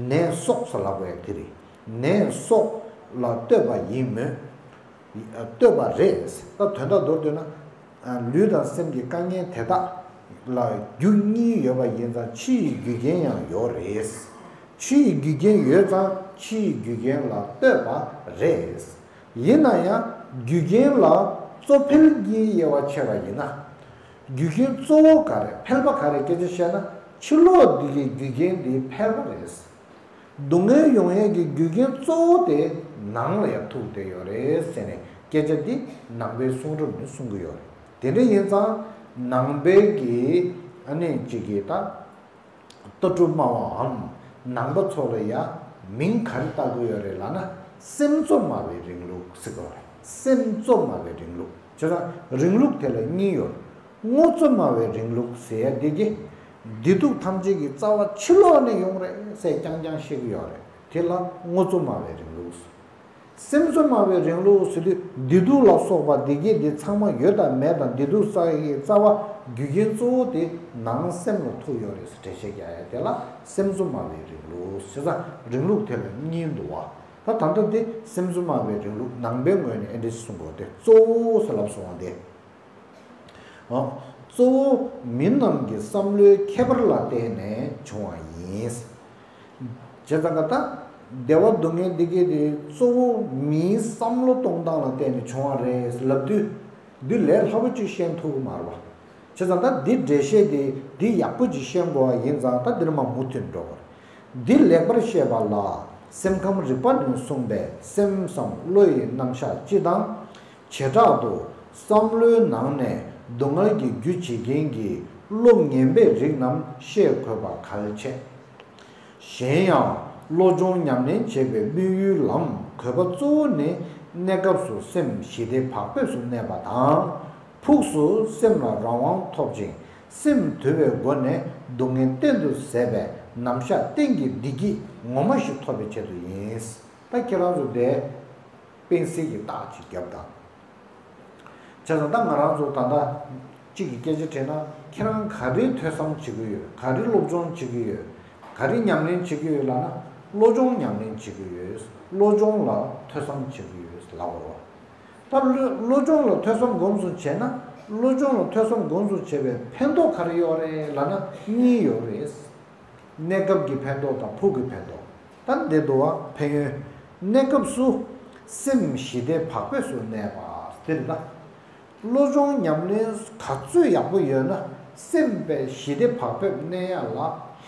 ནད་སོགས་སུ་ལབ་པ་ཡང་དེ་རེད། ནད་སོགས་ལ་ལྟོས་པ་ཡིན་མོད། ལྟོས་པ་རེད། ད་དོན་དག་མདོར་བསྡུས་ན། ལུས་དང་སེམས་ཀྱི་དཀའ་ངལ་དེ་དག་ལ་རྒྱུ་གཉིས་ཡོད་པ་ཡིན་ཙང་ཕྱི་ཡི་རྒྱུ་རྐྱེན་ཡང་ཡོད་རེད། ཕྱི་ཡི་རྒྱུ་རྐྱེན་ཡོད་ཙང་ཕྱི་ཡི་རྒྱུ་རྐྱེན་ལ་ལྟོས་པ་རེད། ཡིན་ན་ཡང་རྒྱུ་རྐྱེན་ལ་གཙོ་འཕེལ་གཉིས་དབྱེ་བ་ཕྱེ་བ་ཡིན་ན། རྒྱུ་རྐྱེན་གཙོ་བོ་ག་རེ་འཕེལ་པ་ག་རེ་སྐད་ཆ་བཤད་ན་ཕྱི་ལོགས་འདི་གའི་རྒྱུ་རྐྱེན་འདི་འཕེལ་པ་རེད། སྡུག་བསྔལ་ཡོང་ཡས་ཀྱི་རྒྱུ་རྐྱེན་གཙོ་བོ་དེ་ནང་ལ་ཡང་ཐུག་བསྡད་ཡོད་རེད་ཟེར་ནས་སྐད་ཆ་འདི་ནང་པའི་གསུང་རབ་ནས་གསུང་གི་ཡོད་རེད། དེ་འདྲ་ཡིན་ཙང་ནང་པའི་གི་ཨ་ནི་གཅིག་གི་ད་ལྟ་གྲུབ་སྨྲ་བའམ་ནང་པ་ཚོ་ལ་ཡང་མིང་ག་རེ་བཏགས་ཀྱི་ཡོད་རེད་ལབ་ན་སེམས་གཙོ་སྨྲ་བའི་རིང་ལུགས་ཟེར་གྱི་ཡོད་རེད། སེམས་གཙོ་སྨྲ་བའི་རིང་ལུགས། བྱས་ཙང་རིང་ལུགས་དེ་ལ་གཉིས་ཡོད། དངོས་གཙོ་སྨྲ་བའི་རིང་ལུགས་ཟེར་ཡ་འདི་གི། བདེ་སྡུག་ཐམས་ཅད་ཀྱི་རྩ་བ་ཕྱི་ལོགས་ནས་ཡོང་རེད་ཟེར་རྐྱང་རྐྱང་བཤད་ཀྱི་ཡོད་རེད། དེ་ལ་དངོས་གཙོ་སྨྲ་བའི་རིང་ལུགས། སེམས་གཙོ་སྨྲ་བའི་རིང་ལུགས་ཟེར་དུས་བདེ་སྡུག་ལ་སོགས་པ་བདེ་སྐྱིད་དེ་ཚང་མ་ཡོད་དང་མེད་དང་བདེ་སྡུག་བསགས་ཡའི་རྩ་བ་རྒྱུ་རྐྱེན་གཙོ་བོ་དེ་ནང་སེམས་ལ་ཐུག་ཡོད་རེད་ཟེར་འགྲེལ་བཤད་རྒྱག་ཡ་དེ་ལ་སེམས་གཙོ་སྨྲ་བའི་རིང་ལུགས་ཟེར། ཙང་རིང་ལུགས་དེ་ལ་གཉིས་འདུག་བ། ད་ད་ལྟ་དེ་སེམས་གཙོ་སྨྲ་བའི་རིང་ལུགས་ནང་པའི་ངོས་ནས་ཨེ་འདྲ་ཞིག་གསུང་དགོས་ཏེ་གཙོ་བོ་ཟེར་ལབ་སོང་བ་དེ། འོ། གཙོ་བོ་མི་རྣམས་ཀྱི་བསམ་བློའི་ཁྱད་པར་ལ་བརྟེན་ནས་བྱུང་བ་ཡིན། བྱས་ཙང་ཀ་ད། བདེ་བ་སྡུག་བསྔལ་འདི་གས་དེ་གཙོ་བོ་མིའི་བསམ་བློ་གཏོང་སྟངས་ལ་བརྟེན་ནས་བྱུང་བ་རེད་ལབ་དུས། འདི་ལས་སླ་པོ་ཅིག་ཤེས་ཐུབ་ཀྱི་མ་རེད་པ། བྱས་ཙང་ད་འདི་འགྲེལ་བཤད་དེ་འདི་ཡག་པོ་ཅིག་ཤེས་དགོས་པ་ཡིན་ཙང་ད་འདིར་མ་མུ་མཐུད་འགྲོ་དགོས། འདི་ལེགས་པར་ཤེས་པ་ལ། སེམས་ཁམས་རིག་པ་ནས་གསུངས་པའི་སེམས་སམ་བློ་ཡི་རྣམ་གཞག་སྤྱི་དང་། བྱེ་བྲག་ཏུ་བསམ་བློའི་ནང་ནས་སྡུག་བསྔལ་གྱི་རྒྱུ་བྱེད་མཁན་གྱི་བློ་ངན་པའི་རིགས་རྣམས་ཤེས་དགོས་པ་གལ་ཆེ། གཞན་ཡང་བློ་སྦྱོང་ཉམས་ལེན་བྱེད་པའི་དམིགས་ཡུལ་ལམ་དགོས་པ་གཙོ་བོ་ནི་གནས་སྐབས་སུ་སེམས་ཞི་བདེ་བག་ཕེབས་སུ་གནས་པ་དང་། ཕུགས་སུ་སེམས་ལ་རང་དབང་ཐོབ་ཅིང་སེམས་དུལ་བའི་སྒོ་ནས་སྡུག་བསྔལ་གཏན་དུ་ཟད་པའི་རྣམ་གཞག་གཏན་གྱི་བདེ་སྐྱིད་ངོ་མ་ཞིག་ཐོབ་པའི་ཆེད་དུ་ཡིན། ད་ཁྱེད་རང་ཚོ་དེ་དཔེ་གསལ་གྱི་རྟགས་ཅིག་བརྒྱབ་དང་། བྱས་ཙང་ད་ང་རང་ཚོ་ད་ལྟ་གཅིག་གི་སྐད་ཆ་དྲིས་ན་ཁྱེད་རང་ག་རེ་ཐོས་བསམ་བྱེད་ཀྱི་ཡོད། ག་རེ་སློབ་སྦྱོང་བྱེད་ཀྱི་ཡོད། ག་རེ་ཉམས་ལེན་བྱེད་ཀྱི་ཡོད་ལབ་ན་བློ་སྦྱོང་ཉམས་ལེན་བྱེད་ཀྱི་ཡོད། བློ་སྦྱོང་ལ་ཐོས་བསམ་བྱེད་ཀྱི་ཡོད་ལབ་པ་རེད། ད་བློ་བློ་སྦྱོང་ལ་ཐོས་བསམ་སྒོམ་གསུམ་བྱས་ན་བློ་སྦྱོང་ལ་ཐོས་བསམ་སྒོམ་གསུམ་བྱས་པའི་ཕན་ཐོགས་ག་རེ་ཡོད་རེད་ལབ་ན་གཉིས་ཡོད་རེད། གནས་སྐབས་ཀྱི་ཕན་ཐོགས་དང་ཕུགས་ཀྱི་ཕན་ཐོགས། ད་འདི་འདུག་བ་ཕན་ཡོན། གནས་སྐབས་སུ་སེམས་ཞི་བདེ་བག་ཕེབས་སུ་གནས་པ་དེ་རེད་ད། བློ་སྦྱོང་ཉམས་ལེན་ག་ཚོད་ཡག་པོ་ཡོད་ན་སེམས་པའི་ཞི་བདེ་བག་ཕེབས་གནས་ཡ་ལ་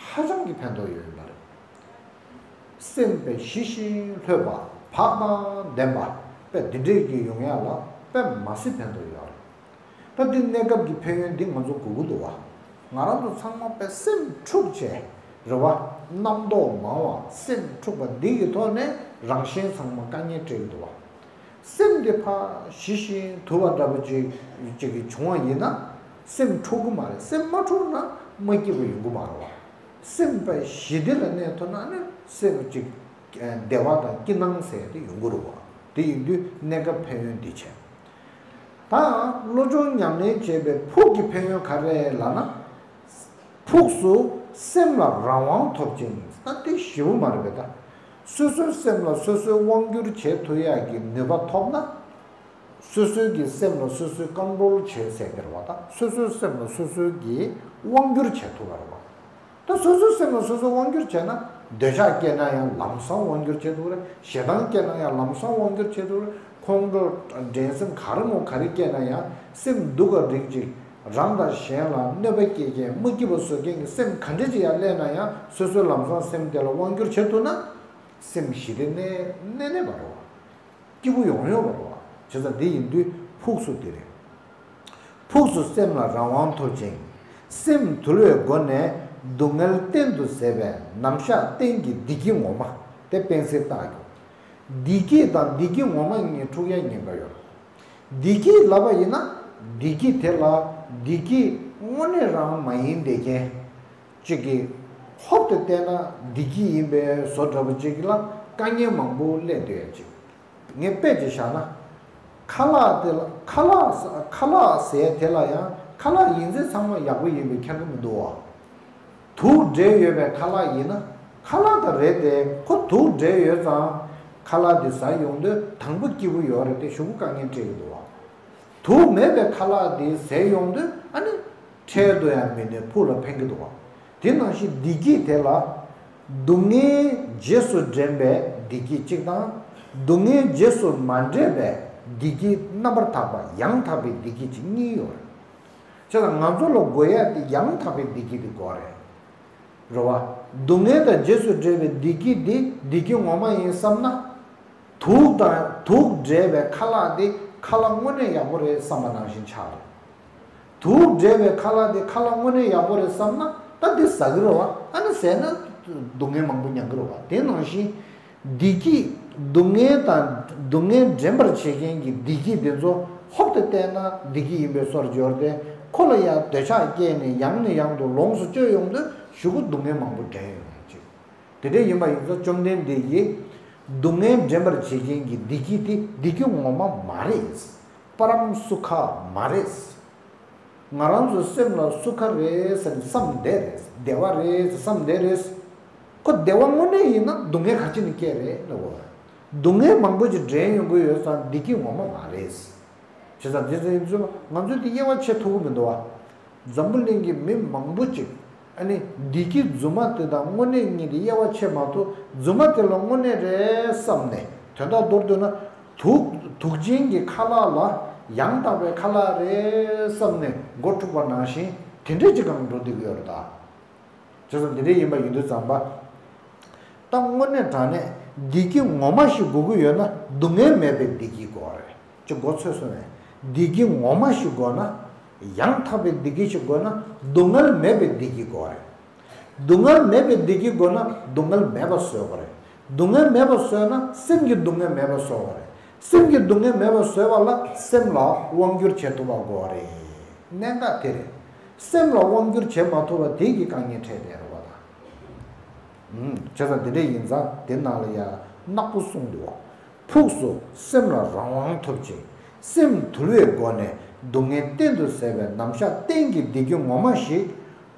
ཧ་ཅང་གི་ཕན་ཐོགས་ཡོད་ཡོད་པ་རེད། སེམས་དཔའ་ཞི་ཞིང་ལྷོད་པ་བག་དང་ལྡན་པ་དཔེ་འདི་འདྲས་ཀྱི་ཡོང་ཡ་ལ་དཔེ་མ་སྲིད་ཕན་ཐོགས་ཡོད་རེད། ད་འདི་གནས་སྐབས་ཀྱི་ཕན་ཡོན་འདི་ང་ཚོ་དགོས་ཀྱི་འདུག་བ། ང་རང་ཚོ་ཚང་མ་དཔེ་སེམས་འཁྲུག་བྱས་རེད་བ། རྣམ་རྟོག་མང་བ་སེམས་འཁྲུག་པ་འདི་གི་ཐོག་ནས་རང་གཞན་ཚང་མ་དཀའ་ངལ་འཕྲད་ཀྱི་འདུག་བ། སེམས་འདི་ཕར་ཞི་ཞིང་དུལ་བ་འདྲ་པོ་ཅིག་ཅིག་གི་བྱུང་བ་ཡིན་ན་སེམས་འཁྲུག་གི་མ་རེད། སེམས་མ་འཁྲུག་ན་མ་སྐྱིད་པ་ཡོང་གི་མ་རེད་བ། སེམས་དཔའ་ཞི་བདེ་ལ་གནས་ཐུབ་ན་ནི་སེམས་ཅིག་བདེ་བ་དང་སྐྱིད་སྣང་ཟེར་དེ་ཡོང་གི་རེད་བ། དེ་ཡིན་དུས་གནས་སྐབས་ཕན་ཡོན་འདི་བྱས། ད་བློ་སྦྱོང་ཉམས་ལེན་བྱེད་པའི་ཕུགས་ཀྱི་ཕན་ཡོན་ག་རེ་ལབ་ན། ཕུགས་སུ་སེམས་ལ་རང་དབང་ཐོབ་ཅིང་ད་དེ་ཞེ་པོ་མ་རེད་པས་ད། སོ་སོའི་སེམས་ལ་སོ་སོའི་དབང་བསྒྱུར་བྱེད་ཐུབ་ཡག་གི་ནུས་པ་ཐོབ་ན། སོ་སོའི་གི་སེམས་ལ་སོ་སོའི་ཀོན་ཊོལ་བྱེད་ཟེར་གི་རེད་བ་ད། སོ་སོའི་སེམས་ལ་སོ་སོའི་གི་དབང་བསྒྱུར་བྱེད་ཐུབ་པ་རེད་བ། ད་སོ་སོའི་སེམས་ལ་སོ་སོ་དབང་བསྒྱུར་བྱས་ན་འདོད་ཆགས་སྐྱེས་ན་ཡང་ལམ་སང་དབང་བསྒྱུར་བྱེད་ཐུབ་རེད། ཞེ་སྡང་སྐྱེས་ན་ཡང་ལམ་སང་དབང་བསྒྱུར་བྱེད་ཐུབ་རེད། ཁོང་ཁྲོ་འགྲན་སེམས་ག་རེ་མོ་ག་རེ་སྐྱེས་ན་ཡང་སེམས་སྡུག་ག་རིགས་ཅིག་རང་དང་གཞན་ལ་གནོད་པ་སྐྱེལ་མཁན་མ་སྐྱིད་པ་བཟོ་མཁན་གྱི་སེམས་ག་འདྲ་ཅིག་ཡར་སླེབས་ན་ཡང་སོ་སོའི་ལམ་སང་སེམས་དེ་ལ་དབང་བསྒྱུར་བྱེད་ཐུབ་ན་སེམས་ཞི་བདེ་གནས་གནས་གནས་པ་རེད་བ། སྐྱིད་པོ་ཡོང་ཡོང་བ་རེད་བ། བྱས་ཙང་འདི་ཡིན་དུས་ཕུགས་སུ་འདི་རེད། ཕུགས་སུ་སེམས་ལ་རང་དབང་ཐོབ་ཅིང་སེམས་དུལ་བའི་སྒོ་ནས་སྡུག་བསྔལ་གཏན་དུ་ཟད་པའི་རྣམ་གཞག་གཏན་གྱི་བདེ་སྐྱིད་ངོ་མ་དེ་དཔེ་གསལ་བཏགས་རྒྱུ། བདེ་སྐྱིད་དང་བདེ་སྐྱིད་ངོ་མ་གཉིས་འཁྲུག་ཡ་ཉེན་ཁ་ཡོད། བདེ་སྐྱིད་ལབ་པ་ཡིན་ན་བདེ་སྐྱིད་དེ་ལ་བདེ་སྐྱིད་དངོས་གནས་རང་མ་ཡིན་བསྡད་མཁན་གཅིག་གིས་ཧོབ་ཏེ་བལྟས་ན་བདེ་སྐྱིད་ཡིན་པའི་བཟོ་འདྲ་པོ་གཅིག་ལ་དཀའ་ངལ་མང་པོ་སླེབས་སྡོད་ཡ་གཅིག་ངས་དཔེ་ཅིག་བཞག་ན། ཁ་ལག་དེ་ལ་ཁ་ལག་ཁ་ལག་ཟེར་དེ་ལ་ཡང་ཁ་ལག་ཡིན་ཚད་ཚང་མ་ཡག་པོ་ཡིན་པའི་ཁྱད་པར་མི་འདུག་བ། དུག་འདྲེས་ཡོད་པའི་ཁ་ལག་ཡིན་ན་ཁ་ལག་ད་རེད་དེ་ཁོ་དུག་འདྲེས་ཡོད་ཙང་ཁ་ལག་དེ་ཟ་ཡོང་དུས་དང་པོ་སྐྱིད་པོ་ཡོད་རེད་དེ་གཞུག་གུ་དཀའ་ངལ་འཕྲད་ཀྱི་འདུག་བ། དུག་མེད་པའི་ཁ་ལག་དེ་ཟས་ཡོང་དུས་ཨ་ནི་འཕྲལ་དུ་ཡང་མི་གནོད་ཕུགས་ལ་ཕན་གྱི་འདུག་བ། དེ་ནང་བཞིན་བདེ་སྐྱིད་དེ་ལ་སྡུག་བསྔལ་རྗེས་སུ་དྲན་པའི་བདེ་སྐྱིད་གཅིག་དང་སྡུག་བསྔལ་རྗེས་སུ་མ་དྲན་པའི་བདེ་སྐྱིད་རྣམ་པར་དག་པ་ཡང་དག་པའི་བདེ་སྐྱིད་ཅིག་གཉིས་ཡོད་རེད། བྱས་ཙང་ང་ཚོ་ལ་དགོས་ཡ་དེ་ཡང་དག་པའི་བདེ་སྐྱིད་དེ་དགོས་རེད། རེད་བ། སྡུག་བསྔལ་དང་རྗེས་སུ་འབྲེལ་བའི་བདེ་སྐྱིད་འདི་བདེ་སྐྱིད་ངོ་མ་ཡིན་བསམ་ན། དུག་དང་དུག་འདྲེས་པའི་ཁ་ལག་འདི་ཁ་ལག་དངོས་གནས་ཡག་པོ་རེད་བསམ་པ་ནང་བཞིན་ཆགས་རེད། དུག་འདྲེས་པའི་ཁ་ལག་འདི་ཁ་ལག་དངོས་གནས་ཡག་པོ་རེད་བསམ་ན་ད་འདི་ཟ་གི་རེད་བ། ཨ་ནི་ཟས་ན་སྡུག་བསྔལ་མང་པོ་མྱང་གི་རེད་བ། དེ་ནང་བཞིན། བདེ་སྐྱིད། སྡུག་བསྔལ་དང་སྡུག་བསྔལ་འདྲེན་པར་བྱེད་མཁན་གྱི་བདེ་སྐྱིད་དེ་ཚོ་ཧོབ་ཏེ་བལྟས་ན་བདེ་སྐྱིད་ཡིན་པའི་བཟོ་འདྲ་ཅིག་ཡོད་རེད་དེ། ཁོ་ལ་ཡང་འདོད་ཆགས་སྐྱེས་ནས་ཡང་ནས་ཡང་དུ་ལོངས་སུ་སྤྱོད་ཡོང་དུས་གཞུག་གུ་སྡུག་བསྔལ་མང་པོ་འདྲེན་ཡོང་ཡ་ཅིག་དེ་འདྲ་ཡིན་པ་ཡིན་ཙང་བཅོམ་ལྡན་འདས་ཀྱིས་སྡུག་བསྔལ་འདྲེན་པར་བྱེད་མཁན་གྱི་བདེ་སྐྱིད་དེ་བདེ་སྐྱིད་ངོ་མ་མ་རེད། པ་རམ་སུ་ཁ་མ་རེད། ང་རང་ཚོའི་སེམས་ལ་སུ་ཁ་རེད་ཟེར་ནས་བསམ་བསྡད་རེད། བདེ་བ་རེད་ཟེར་བསམ་བསྡད་རེད། ཁོ་བདེ་བ་དངོས་གནས་ཡིན་ན་སྡུག་བསྔལ་ག་ཅི་ནས་སྐྱེ་རེད་ལབ་དགོས་རེད། སྡུག་བསྔལ་མང་པོ་ཅིག་འདྲེན་ཡོང་གི་ཡོད་ཙང་བདེ་སྐྱིད་ངོ་མ་མ་རེད། བྱས་ཙང་དེ་ཚོ་ཡིན་ཚུལ་ང་ཚོས་དེ་དབྱེ་བ་ཕྱེ་ཐུབ་ཀྱི་མི་འདུག་བ། འཛམ་བུ་གླིང་གི་མི་མང་པོ་ཅིག་ཨ་ནི་བདེ་སྐྱིད་རྫུན་མ་དེ་དང་དངོས་གནས་གཉིས་དེ་དབྱེ་བ་ཕྱེ་མ་ཐུབ། རྫུན་མ་དེ་ལ་དངོས་གནས་རེད་བསམ་ནས་དོན་དག་མདོར་བསྡུས་ན། དུག་དུག་ཅན་གྱི་ཁ་ལག་ལ་ཡང་དག་པའི་ཁ་ལག་རེད་བསམ་ནས་མགོ་འཁྲུགས་པ་ནང་བཞིན་དེ་འདྲས་ཅིག་གང་འགྲོ་བསྡད་ཀྱི་ཡོད་རེད་ད། བྱས་ཙང་དེ་འདྲས་ཡིན་པ་ཡིན་དུས་ཙམ་པ། ད་དངོས་གནས་དྲང་གནས་ བདེ་སྐྱིད་ངོ་མ་ཞིག་དགོས་ཀྱི་ཡོད་ན་སྡུག་བསྔལ་མེད་པའི་བདེ་སྐྱིད་དགོས་རེད། ཅིག་མགོ་ཚོས་སོང་ངས། བདེ་སྐྱིད་ངོ་མ་ཞིག་དགོས་ན། ཡང་དག་པའི་བདེ་སྐྱིད་ཞིག་དགོས་ན་སྡུག་བསྔལ་མེད་པའི་བདེ་སྐྱིད་དགོས་རེད། སྡུག་བསྔལ་མེད་པའི་བདེ་སྐྱིད་དགོས་ན་སྡུག་བསྔལ་མེད་པ་བཟོ་དགོས་རེད། སྡུག་བསྔལ་མེད་པ་བཟོས་ན་སེམས་ཀྱི་སྡུག་བསྔལ་མེད་པ་བཟོ་དགོས་རེད། སེམས་ཀྱི་སྡུག་བསྔལ་མེད་པ་བཟོས་པ་ལ་སེམས་ལ་དབང་བསྒྱུར་བྱེད་ཐུབ་པ་དགོས་རེད། གནད་འགག་དེ་རེད། སེམས་ལ་དབང་བསྒྱུར་བྱེད་མ་ཐུབ་པ་དེ་གི་དཀའ་ངལ་འཕྲད་བསྡད་རེད་བ་ད། ཨུམ། བྱས་ཙང་དེ་འདྲ་ཡིན་ཙང་དེ་ནང་ལ་ཡང་ནག་པོ་གསུངས་འདུག་བ། ཕུགས་སུ་སེམས་ལ་རང་དབང་ཐོབ་ཅིང་སེམས་དུལ་བའི་སྒོ་ནས་སྡུག་བསྔལ་གཏན་དུ་ཟད་པའི་ནམ་ཞག་གཏན་གྱི་བདེ་སྐྱིད་ངོ་མ་ཞིག་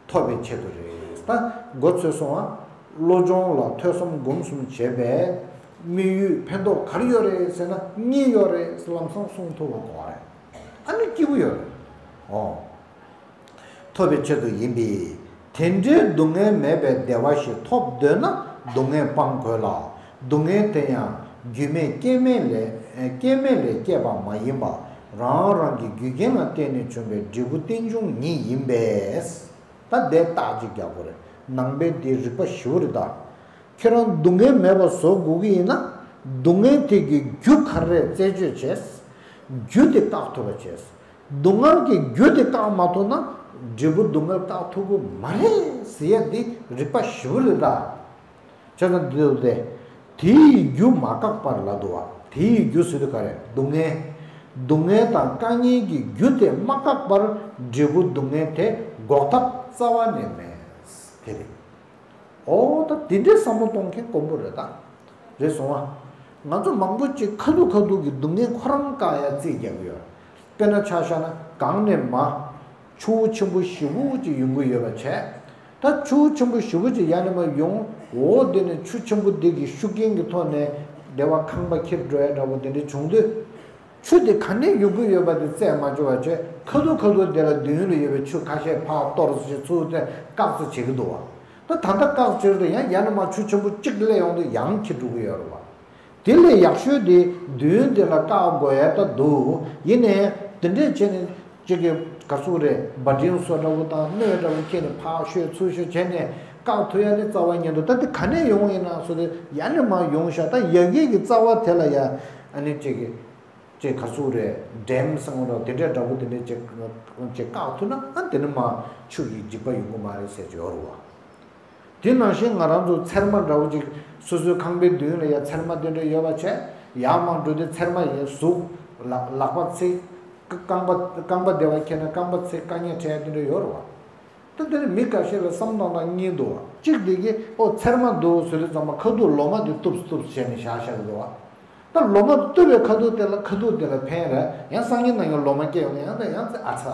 ཐོབ་པའི་ཆེད་དུ་རེད། ད་མགོ་ཚོས་སོང་ང་། བློ་སྦྱོང་ལ་ཐོས་བསམ་སྒོམ་གསུམ་བྱས་པས་དམིགས་ཡུལ་ཕན་ཐོགས་ག་རེ་ཡོད་རེད་ཟེར་ན་གཉིས་ཡོད་རེད་ལམ་སང་གསུངས་ཐུབ་པ་དགོས་རེད། ཨ་ནི་སྐྱིད་པོ་ཡོད་རེད། ཨོ། ཐོབ་པའི་ཆེད་དུ་ཡིན་པས། དེ་འདྲའི་སྡུག་བསྔལ་མེད་པའི་བདེ་བ་ཞིག་ཐོབ་འདོད་ན་སྡུག་བསྔལ་སྤང་དགོས་ལ། སྡུག་བསྔལ་དེ་ཡང་རྒྱུ་མེད་རྐྱེན་མེད་ལས་རྐྱེན་མེད་ལས་སྐྱེས་པ་མ་ཡིན་པ། རང་རང་གི་རྒྱུ་རྐྱེན་ལ་བརྟེན་ནས་བྱུང་བའི་འབྲས་བུ་རྟེན་འབྱུང་ཉིད་ཡིན་པས། ད་དེ་རྟགས་གཅིག་རྒྱག་དགོས་རེད། ནང་པའི་འདི་རིག་པ་ཞེ་པོ་རེད་ད། ཁྱེད་རང་སྡུག་བསྔལ་མེད་པ་བཟོ་དགོས་ཀྱི་ཡིན་ན། སྡུག་བསྔལ་དེ་གི་རྒྱུ་ག་རེ་རེད་རྩད་གཅོད་བྱས། རྒྱུ་དེ་བཀག་ཐུབ་པ་བྱས། སྡུག་བསྔལ་གྱི་རྒྱུ་དེ་བཀག་མ་ཐུབ་ན། འབྲས་བུ་སྡུག་བསྔལ་བཀག་ཐུབ་ཀྱི་མ་རེད་ཟེར་ཡ་འདི་རིག་པ་ཞེ་པོ་རེད་ད། བྱས་ཙང་འདི་ལྟ་སྟེ། དེ་ཡི་རྒྱུ་མ་བཀག་པར་ལབ་འདུག་བ། དེ་ཡི་རྒྱུ་ཟེར་དུས་ག་རེ། སྡུག་བསྔལ། སྡུག་བསྔལ་དང་དཀའ་ངལ་གྱི་རྒྱུ་དེ་མ་བཀག་པར་འབྲས་བུ་སྡུག་བསྔལ་དེ་འགོག་ཐབས་རྩ་བ་ནས་མེད། དེ་རེད། ཨོ་ད་དེ་འདྲའི་བསམ་བློ་གཏོང་མཁན་དཀོན་པོ་རེད་ད། རེད་སོང་ང་། ང་ཚོ་མང་པོ་ཅིག་ཁ་ཐུག་ཁ་ཐུག་གི་སྡུག་བསྔལ་ཁོ་རང་བཀག་ཡ་རྩིས་རྒྱག་གི་ཡོད། དཔེར་ན་ཆ་བཞག་ན་གངས་ནས་མར་ཆུ་བོ་ཆེན་པོ་ཞེ་པོ་ཅིག་ཡོང་གི་ཡོད་པ་བྱས། ད་ཆུ་བོ་ཆེན་པོ་ཞེ་པོ་ཅིག་ཡར་ནས་མར་ཡོང་། འོ་དེ་ནས་ཆུ་ཆེན་པོ་འདི་གི་ཤུགས་རྐྱེན་གྱི་ཐོག་ནས་དེ་བ་ཁང་པ་འཁྱེར་འགྲོ་ཡ་འདྲ་པོ་དེ་འདྲ་བྱུང་དུས། ཆུ་དེ་ག་ནས་ཡོང་གི་ཡོད་པ་དེ་རྩད་མ་ཆོད་པ་བྱས། ཁ་ཐུག་ཁ་ཐུག་དེ་ལ་མདུན་ལ་ཡོད་པའི་ཆུ་ཁ་ཤས་ཕར་གཏོར་ཟེར་ཚུར་དེ་བཀག་ཚོད་བྱེད་ཀྱི་འདུག་བ། ད་ད་ལྟ་བཀག་བྱེད་དུས་ཡང་ཡར་ནས་མར་ཆུ་ཆེན་པོ་གཅིག་སླེབས་ཡོང་དུས་ཡང་འཁྱེར་འགྲོ་གི་ཡོད་རེད་བ། དེ་ལས་ཡག་ཤོས་དེ་མདུན་དེ་ལ་བཀག་དགོས་ཡ་ད་འདུག་ཡིན་ནའི་དེ་འདྲས་བྱས་ནས་གཅིག་གི་ག་ཚོད་རེད། བ་ཏྲིན་བཟོ་འདྲ་པོ་དང་སྣོད་འདྲ་པོ་ཁྱེར་ནས་ཕར་བཤོས་ཚུར་བཤོས་བྱས་ནས་བཀག་ཐུབ་ཡ་དེ་རྩ་བ་ཉིད་དུ། ད་དེ་ག་ནས་ཡོང་ཡིན་ན་ཟེར་དུས་ཡར་ནས་མར་ཡོང་ཤག་ད་ཡ་གི་གི་རྩ་བ་དེ་ལ་ཡ་ཨ་ནི་གཅིག་གི་ཅེས་ག་ཚོད་རེད། འགྲེམས་སང་རོ་དེ་འདྲའི་འདྲ་པོ་དེ་འདྲའི་ཅེས་ཅེས་བཀག་ཐུབ་ན་ཨ་དེ་ནི་མ་ཆུ་ཡི་འཇིགས་པ་ཡོང་གི་མ་རེད་ཟེར་གྱི་ཡོད་རེད་བ། དེ་ནང་བཞིན་ང་རང་ཚོ་ཚེར་མ་འདྲ་པོ་ཅིག་སོ་སོའི་ཁང་པའི་མདུན་ལ་ཡ་ཚེར་མ་དེ་འདྲ་ཡོད་པ་བྱས། ཡར་མར་འགྲོ་དུས་ཚེར་མ་ཡི་གཟུགས་ལག་ལག་པ་ཚིག་རྐང་པ་རྐང་པ་བདེ་བ་ཁྱེར་ན་རྐང་པ་ཚིག་དཀའ་ངལ་འཕྲད་དེ་འདྲ་ཡོད་རེད་བ། ད་དེ་ནི་མི་འགའ་ཤས་ལ་བསམ་བློ་བཏང་ན་གཉིས་འདུག་བ། གཅིག་དེ་གིས་ཨོ་ཚེར་མ་འདུག་ཟེར་དུས་ཙམ་པ་ཁ་ཐུག་ལོ་མ་དེ་གཏུབ་གཏུབ་བྱས་ནས་བཞག་བཞག་གི་འདུག་བ། ད་ལོ་མ་གཏུབ་པའི་ཁ་ཐུག་དེ་ལ་ཁ་ཐུག་དེ་ལ་ཕན་རེད། ཡང་སང་ཉིན་ནང་ཡང་ལོ་མ་སྐྱེས་ཡོང་ན་ཡང་ད་ཡང་ཚེ་ཨ་ཚ་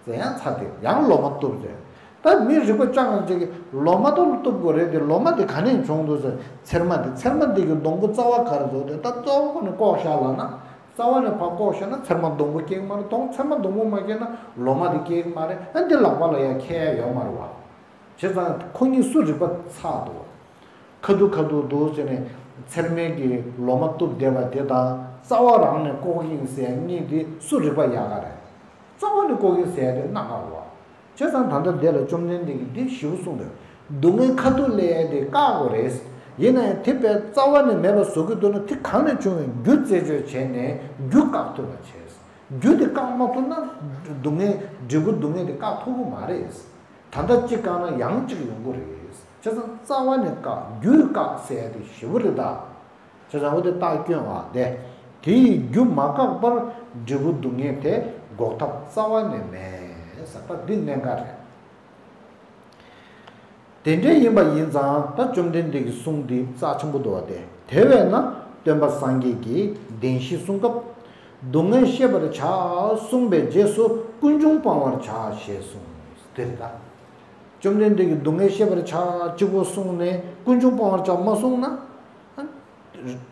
ཟེར་ཡང་ཚ་དེ་ཡང་ལོ་མ་གཏུབ་ཟེར། ད་མི་རིག་པ་ཅང་ཅིག་གིས་ལོ་མ་ད་གཏུབ་དགོས་རེད་དེ་ལོ་མ་དེ་ག་ནས་བྱུང་འདུག་ཟེར། ཚེར་མ་དེ་ཚེར་མ་དེ་གི་སྡོང་པོ་རྩ་བ་ག་རེ་འདུག་དེ་ད་རྩ་བ་ཁོ་ནས་བཀོག་བཞག་ལབ་ན། རྩ་བ་ནས་ཕར་བཀོག་བཞག་ན་ཚེར་མ་སྡོང་པོ་སྐྱེ་གི་མ་རེད། སྡོང་ཚེར་མ་སྡོང་པོ་མ་སྐྱེས་ན་ལོ་མ་དེ་སྐྱེ་གི་མ་རེད། ཨ་འདི་ལག་པ་ལ་ཡ་ཁྱེར་ཡ་ཡོད་མ་རེད་བ། བྱས་ཙང་ཁོ་གཉིས་སུ་རིག་པ་ཚ་འདུག་ཁ་ཐུག་ཁ་ཐུག་འདུག་ཟེར་ནས་ཚེར་མའི་གི་ལོ་མ་གཏུབ་བསྡད་པ་དེ་དང་རྩ་བ་རང་ནས་བཀོག་གི་ཡིན་ཟེར་ཡ་གཉིས་དེ་སུ་རིག་པ་ཡག་ག་རེད། རྩ་བ་ནས་བཀོག་གི་ཟེར་ཡ་དེ་སྣ་ཁ་རེད་བ། བྱས་ཙང་ད་ལྟ་འདི་ལ་བཅོམ་ལྡན་འདས་ཀྱིས་འདི་ཞིབ་གསུངས་འདུག་སྡུག་བསྔལ་ཁ་ཐུག་སླེབས་ཡ་དེ་བཀག་དགོས་རེད། ཡིན་ན་ཡང་དེ་དཔེ་རྩ་བ་ནས་མེད་པ་བཟོ་གི་འདུག་ན་དེ་གང་ནས་བྱུང་བའི་རྒྱུ་རྩད་གཅོད་བྱས་ནས་རྒྱུ་བཀག་ཐུབ་པ་བྱས། རྒྱུ་དེ་བཀག་མ་ཐུབ་ན་སྡུག་བསྔལ་འབྲས་བུ་སྡུག་བསྔལ་དེ་བཀག་ཐུབ་ཀྱི་མ་རེད། ད་ལྟ་གཅིག་བཀག་ན་ཡང་གཅིག་ཡོང་གི་རེད། བྱས་ཙང་རྩ་བ་ནས་བཀག་རྒྱུས་བཀག་ཟེར་ཡ་དེ་ཞེ་པོ་རེད་ད། བྱས་ཙང་འོ་དེ་རྟགས་སྐྱོན་བ་དེ། དེ་ཡི་རྒྱུ་མ་བཀག་པར་འབྲས་བུ་སྡུག་བསྔལ་དེ་འགོག་ཐབས་རྩ་བ་ནས་མེད་ཟེར་བ་འདི་གནད་འགག་རེད། དེ་འདྲ་ཡིན་པ་ཡིན་ཙང་ད་བཅོམ་ལྡན་འདས་ཀྱི་གསུང་འདི་རྩ་ཆེན་པོ་འདུག་བ་དེ། དེ་བས་ན་སྟོན་པ་སངས་རྒྱས་ཀྱིས་བདེན་བཞི་གསུང་སྐབས། སྡུག་བསྔལ་ཤེས་པར་བྱ་གསུངས་པའི་རྗེས་སུ་ཀུན་འབྱུང་སྤང་བར་བྱ་ཞེས་གསུངས། དེ་རེད་ད། བཅོམ་ལྡན་འདས་ཀྱིས་སྡུག་བསྔལ་ཤེས་པར་བྱ་གཅིག་པོ་གསུངས་ནས་ཀུན་འབྱུང་སྤང་བར་བྱ་མ་གསུངས་ན།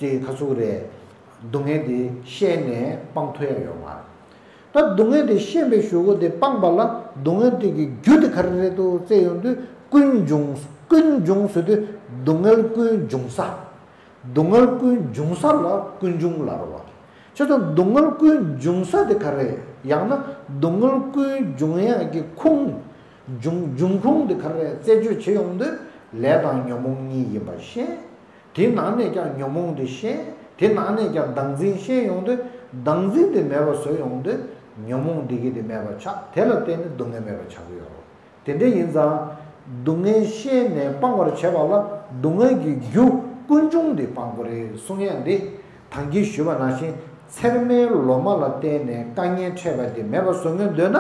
དེ་ག་ཚོད་རེད། སྡུག་བསྔལ་དེ་ཤེས་ནས་སྤང་ཐུབ་ཡ་ཡོད་མ་རེད། ད་སྡུག་བསྔལ་དེ་ཤེས་པའི་གཞུག་གུ་དེ་སྤངས་པ་ལ་སྡུག་བསྔལ་དེ་གི་རྒྱུ་དེ་ག་རེ་རེད་འདུག་བཙལ་ཡོང་དུས་ཀུན་འབྱུང་། ཀུན་འབྱུང་ཟེར་དུས་སྡུག་བསྔལ་ཀུན་འབྱུང་ས། སྡུག་བསྔལ་ཀུན་འབྱུང་ས་ལ་ཀུན་འབྱུང་ལབ་རེད་བ། བྱས་ཙང་སྡུག་བསྔལ་ཀུན་འབྱུང་ས་དེ་ག་རེ་རེད། ཡང་ན་སྡུག་བསྔལ་ཀུན་འབྱུང་ཡག་གི་ཁུངས། འབྱུང་འབྱུང་ཁུངས་དེ་ག་རེ་རེད་རྩད་གཅོད་བྱེད་ཡོང་དུས་ལས་དང་ཉོན་མོངས་གཉིས་ཡིན་པ་ཤེས། དེའི་ནང་ནས་ཀྱང་ཉོན་མོངས་དེ་ཤེས། དེའི་ནང་ནས་ཀྱང་བདག་འཛིན་ཤེས་ཡོང་དུས། བདག་འཛིན་དེ་མེད་པ་བཟོ་ཡོང་དུས། ཉོན་མོངས་འདི་གི་དེ་མེད་པ་ཆགས། དེ་ལ་བརྟེན་ནས་སྡུག་བསྔལ་མེད་པ་ཆགས་ཀྱི་ཡོད་རེད། དེ་འདྲ་ཡིན་ཙང་། སྡུག་བསྔལ་ཤེས་ནས་སྤང་བར་བྱེད་པ་ལ་སྡུག་བསྔལ་གྱི་རྒྱུ་ཀུན་འབྱུང་དེ་སྤང་དགོས་རེད་གསུང་ཡས་འདི། ད་གིན་ཞུས་པ་ནང་བཞིན་ཚེར་མའི་ལོ་མ་ལ་བརྟེན་ནས་དཀའ་ངལ་འཕྲད་པ་དེ་མེད་པ་བཟོ་སྙིང་འདོད་ན།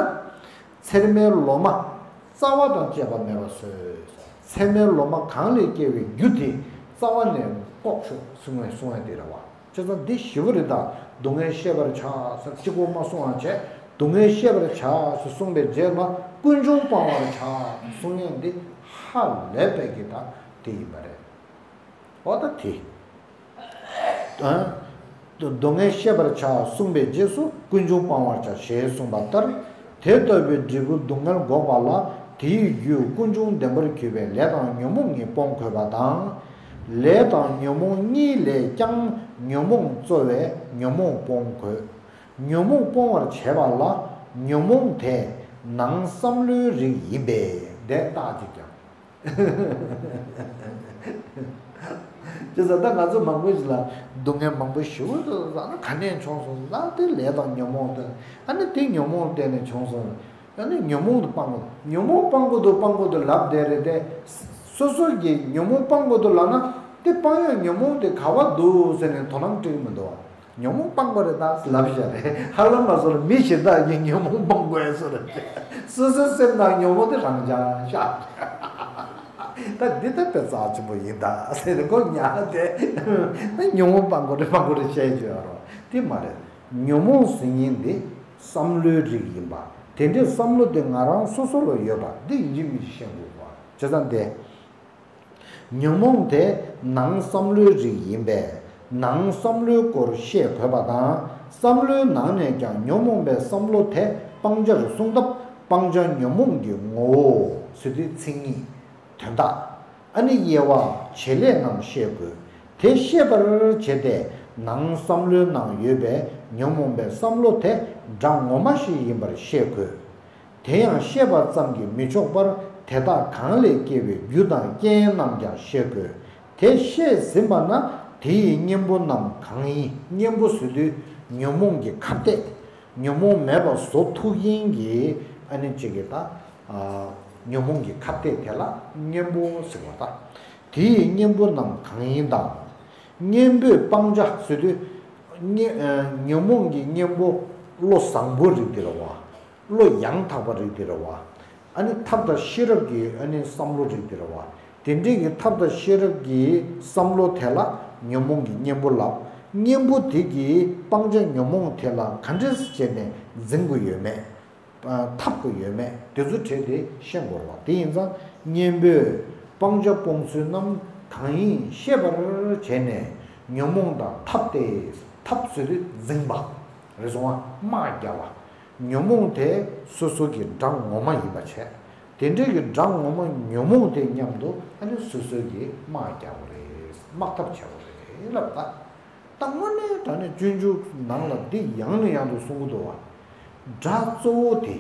ཚེར་མའི་ལོ་མ་རྩ་བ་དང་བཅས་པ་མེད་པར་བཟོས། ཚེར་མའི་ལོ་མ་གང་ལས་སྐྱེ་བའི་རྒྱུ་དེ་རྩ་བ་ནས་བཀོག་ཤོག་གསུང་བའི་གསུང་བ་དེ་རེད་བ། བྱས་ཙང་འདི་ཞི་བ་རེད་ད། སྡུག་བསྔལ་ཤེས་པར་བྱ་ཟེར་གཅིག་པོ་མ་གསུང་བ་བྱས། སྡུག་བསྔལ་ཤེས་པར་བྱ་ཟེར་གསུངས་པའི་རྗེས་ལ་ཀུན་འབྱུང་སྤང་བར་བྱ་གསུང་ཡས་འདི་ཧ་ལས་པའི་གི་ད་དེ་ཡིན་པ་རེད། འོ་ད་དེ། སྡུག་བསྔལ་ཤེས་པར་བྱ་གསུངས་པའི་རྗེས་སུ་ཀུན་འབྱུང་སྤང་བར་བྱ་ཞེས་གསུངས་པ་ལྟར། དེ་ལྟ་བུའི་འབྲས་བུ་སྡུག་བསྔལ་འགོག་པ་ལ་དེའི་རྒྱུ་ཀུན་འབྱུང་བདེན་པར་གྱུར་པའི་ལས་དང་ཉོན་མོངས་གཉིས་སྤོང་དགོས་པ་དང་། ལས་དང་ཉོན་མོངས་གཉིས་ལས་ཀྱང་ཉོན་མོངས་གཙོ་བས་ཉོན་མོངས་སྤོང་དགོས། ཉོན་མོངས་སྤོང་བར་བྱེད་པ་ལ་ཉོན་མོངས་དེ་ནང་བསམ་བློའི་རིགས་ཡིན་པས་དེ་རྟགས་ཅིག་ཀྱང་། ཅེས་ད་ང་ཚོ་མང་པོ་ཞིག་ལ་སྡུག་བསྔལ་མང་པོ་ཞེ་པོ་ཅིག་ལ་ན་ག་ནས་བྱུང་སོང་ལ་དེ་ལས་དང་ཉོན་མོངས་དང་ཨ་ནི་དེ་ཉོན་མོངས་བརྟེན་ནས་བྱུང་སོང་། ཨ་ནི་ཉོན་མོངས་དུ་སྤང་དགོས། ཉོན་མོངས་སྤང་དགོས་འདུག་སྤང་དགོས་འདུག་ལབ་བསྡད་རེད་དེ། སོ་སོ་གིས་ཉོན་མོངས་སྤང་དགོས་འདུག་ལབ་ན་དེ་སྤང་ཡག་ཉོན་མོངས་དེ་ག་བ་འདུག་ཟེར་ནས་དོ་སྣང་སྤྲད་ཀྱི་མི་འདུག་བ། ཉོན་མོངས་སྤང་དགོས་རེད་ད་ལབ་བཞག་རེད། ཧ་ལམ་མ་སོང་ལ་མི་གཞན་དག་གིས་ཉོན་མོངས་སྤང་དགོས་ཟེར་རེད། སོ་སོའི་སེམས་ནང་ཉོན་མོངས་དེ་རང་འཇགས་ཤག་ད་འདི་ལྟ་བུའི་རྩ་ཆེན་པོ་ཡིན་ད་ཟེར་ནས་ཁོ་ཉག་དེ་ཉོན་མོངས་སྤང་དགོས་རེད་སྤང་དགོས་རེད་བཤད་ཀྱི་ཡོད་རོགས་དེ་མ་རེད། ཉོན་མོངས་ཟེར་མཁན་འདི་བསམ་བློའི་རིགས་ཡིན་པ། དེ་འདྲའི་བསམ་བློ་དེ་ང་རང་སོ་སོ་ལ་ཡོད་པ་འདི་ཡིན་གཅིག་མིན་གཅིག་ཤེས་དགོས་པ་བྱས་ཙང་དེ། ཉོན་མོངས་དེ་ནང་བསམ་བློའི་རིགས་ཡིན་པས་ནང་བསམ་བློའི་སྐོར་ཤེས་དགོས་པ་དང་བསམ་བློའི་ནང་ནས་ཀྱང་ཉོན་མོངས་པའི་བསམ་བློ་དེ་སྤང་བྱར་གསུངས་སྟབས་སྤང་བྱ་ཉོན་མོངས་ཀྱི་ངོ་བོ་ཟེར་དུས་མཚན་ཉིད། དོན་དག་ཨ་ནི་དབྱེ་བ་བྱེད་ལས་རྣམས་ཤེས་དགོས། དེ་ཤེས་པར་བྱས་ཏེ་ནང་བསམ་བློའི་ནང་ཡོད་པའི་ཉོན་མོངས་པའི་བསམ་བློ་དེ་སྒྲ་ངོ་མ་ཞིག་ཡིན་པར་ཤེས་དགོས། དེ་ཡང་ཤེས་པ་ཙམ་གྱིས་མི་ཆོག་པར་དེ་དག་གང་ལས་སྐྱེ་བའི་རྒྱུ་དང་རྐྱེན་རྣམས་ཀྱང་ཤེས་དགོས། དེ་ཤེས་ཟིན་པ་ན་དེ་ཡི་གཉེན་པོ་རྣམས་གང་ཡིན། གཉེན་པོ་ཟེར་དུས་ཉོན་མོངས་ཀྱི་ཁ་གཏད། ཉོན་མོངས་མེད་པ་བཟོ་ཐུབ་མཁན་གྱི་ཨ་ནི་གཅིག་གི་ད་ཉོན་མོངས་ཀྱི་ཁ་གཏད་དེ་ལ་གཉེན་པོ་ཟེར་བ་ད། དེ་ཡི་གཉེན་པོ་རྣམས་གང་ཡིན་དང་། གཉེན་པོས་སྤང་བྱ་ཟེར་དུས་ཉེ་ཉོན་མོངས་ཀྱི་གཉེན་པོ་བློ་བཟང་པོ་རིགས་དེ་རེད་བ། བློ་ཡང་དག་པ་རིགས་དེ་རེད་བ། ཨ་ནི་ཐབས་དང་ཤེས་རབ་ཀྱི་ཨ་ནི་བསམ་བློ་རིགས་དེ་རེད་བ། དེ་འདྲའི་གི་ཐབས་དང་ཤེས་རབ་ཀྱི་བསམ་བློ་དེ་ལ་ཉོན་མོངས་ཀྱི་གཉེན་པོ་ལབ། གཉེན་པོ་དེ་གིས་སྤང་བྱ་ཉོན་མོངས་དེ་ལ་ག་འདྲས་བྱས་ནས་འཛིན་དགོས་ཡོད་མེད། འཐབ་དགོས་ཡོད་མེད་དེ་ཚོ་གྲས་དེ་ཤེས་དགོས་རེད་བ། དེ་ཡིན་ཙང་གཉེན་པོས་སྤང་བྱ་སྤོང་ཚུལ་རྣམས་གང་ཡིན་ཤེས་པར་བྱས་ནས་ཉོན་མོངས་དང་འཐབ་སྟེ་འཐབ་ཟེར་དུས་འཛིང་བ། རེད་སོང་ང་དམག་རྒྱག་པ། ཉོན་མོངས་དེ་སོ་སོ་གི་དགྲ་ངོ་མ་ཡིན་པ་བྱས། དེ་འདྲའི་གི་དགྲ་ངོ་མ་ཉོན་མོངས་དེ་མཉམ་དུ་ཨ་ནི་སོ་སོ་གི་དམག་རྒྱག་པ་རེད། དམག་འཐབ་བྱེད་པ་རེད་ལབ་ད། ད་དངོས་གནས་དྲང་གནས་སྤྱོད་འཇུག་ནང་ལ་འདི་ཡང་ནས་ཡང་དུ་གསུང་གི་འདུག་བ། དགྲ་གཙོ་བོ་དེ་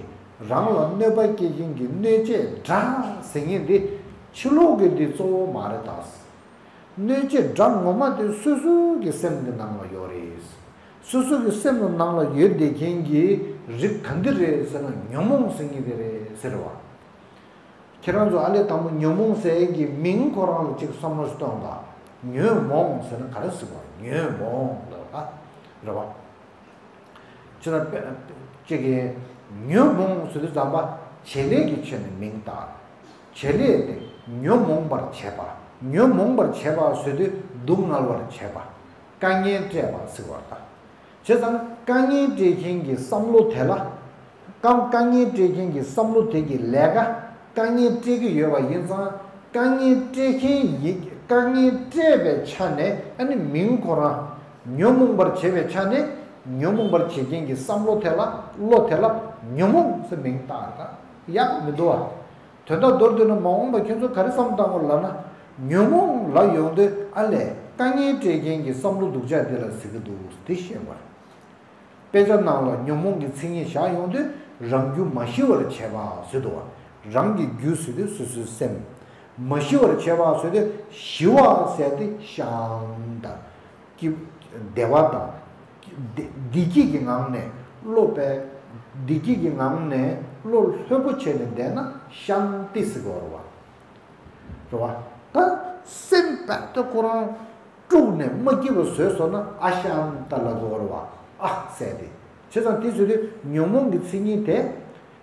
རང་ལ་གནོད་པ་སྐྱེལ་མཁན་གྱི་གནོད་བྱེད་དགྲ་ཟེར་མཁན་འདི་ཕྱི་ལོགས་ཀྱི་འདི་གཙོ་བོ་མ་རེད་ད། གནོད་བྱེད་དགྲ་ངོ་མ་དེ་སོ་སོ་གི་སེམས་ཀྱི་ནང་ལ་ཡོད་རེད། སོ་སོ་གི་སེམས་ཀྱི་ནང་ལ་ཡོད་བསྡད་མཁན་གྱི་རིགས་ག་འདི་རེད་ཟེར་ན་ཉོན་མོངས་ཟེར་མཁན་དེ་རེད་ཟེར་བ། ཁྱེད་རང་ཚོ་ཨ་ལས་དང་པོ་ཉོན་མོངས་ཟེར་གྱི་མིང་ཁོ་རང་ལ་ཅིག་བསམ་བློ་ཞིག་གཏོང་དང་། ཉོན་མོངས་ཟེར་ན་ག་རེ་ཟེར་བ། ཉོན་མོངས་ལབ་པ་རེད་བ། ཁྱེད་རང་དཔེ་ཅིག་གིས་ཉོན་མོངས་ཟེར་དུས་ཙམ་པ་བྱེད་ལས་ཀྱི་ཆོས་ནས་མིང་བཏགས། བྱེད་ལས་དེ་ཉོན་མོངས་པར་བྱེད་པ། ཉོན་མོངས་པར་བྱེད་པ་ཟེར་དུས་སྡུག་བསྔལ་བར་བྱེད་པ། དཀའ་ངལ་སྤྲད་པ་ཟེར་བ་དང་། བྱས་ཙང་དཀའ་ངལ་སྤྲད་མཁན་གྱི་བསམ་བློ་དེ་ལ། དཀའ་དཀའ་ངལ་སྤྲད་མཁན་གྱི་བསམ་བློ་དེ་གི་ལས་ཀ་དཀའ་ངལ་སྤྲད་ཀྱི་ཡོད་པ་ཡིན་ཙང་དཀའ་ངལ་སྤྲད་མཁན་ཡིན། དཀའ་ངལ་སྤྲད་པའི་ཆ་ནས་ཨ་ནི་མིང་ཁོ་རང་ཉོན་མོངས་པར་བྱེད་པའི་ཆ་ནས་ཉོན་མོངས་པར་བྱེད་མཁན་གྱི་བསམ་བློ་དེ་ལ་བློ་དེ་ལ་ཉོན་མོངས་ཟེར་མིང་བཏགས་ཡོད་ད། ཡག་མི་འདུག་བ། དོན་དག་མདོར་བསྡུས་ན་མ་འོངས་པ་ཁྱོད་ཚོ་ག་རེ་བསམ་བཏང་དགོས་ལབ་ན། ཉོན་མོངས་ལབ་ཡོང་དུས་ཨ་ལས་དཀའ་ངལ་སྤྲད་མཁན་གྱི་བསམ་བློ་སྡུག་ཅག་དེ་ལ་ཟེར་གྱི་འདུག་དེ་ཤེས་དགོས་རེད། དཔེ་ཆ་ནང་ལ་ཉོན་མོངས་ཀྱི་མཚན་ཉིད་བཞག་ཡོང་དུས་རང་རྒྱུ་མ་ཞི་བར་བྱེད་པ་ཟེར་འདུག་བ། རང་གི་རྒྱུ་ཟེར་དུས་སོ་སོའི་སེམས། མ་ཞི་བར་བྱེད་པ་ཟེར་དུས་ཞི་བ་ཟེར་དེ་ཤཱནྟ། སྐྱིད། བདེ་བ་དང་། བདེ་བདེ་སྐྱིད་ཀྱི་ངང་ནས་བློ་པས། བདེ་སྐྱིད་ཀྱི་ངང་ནས་བློ་ལྷོད་པོ་བྱས་ནས་བསྡད་ན་ཤཱནྟི་ཟེར་གྱི་ཡོད་རེད་བ། རེད་བ། ད་སེམས་རྦད་དེ་ཁོ་རང་དཀྲུགས་ནས་མ་སྐྱིད་པ་བཟོས་སོང་ན་ཨ་ཤཱནྟ་ལབ་དགོས་རེད་བ། ཨ་ཟེར་ཏེ། བྱས་ཙང་དེ་བཟོས་དུས་ཉོན་མོངས་ཀྱི་མཚན་ཉིད་དེ་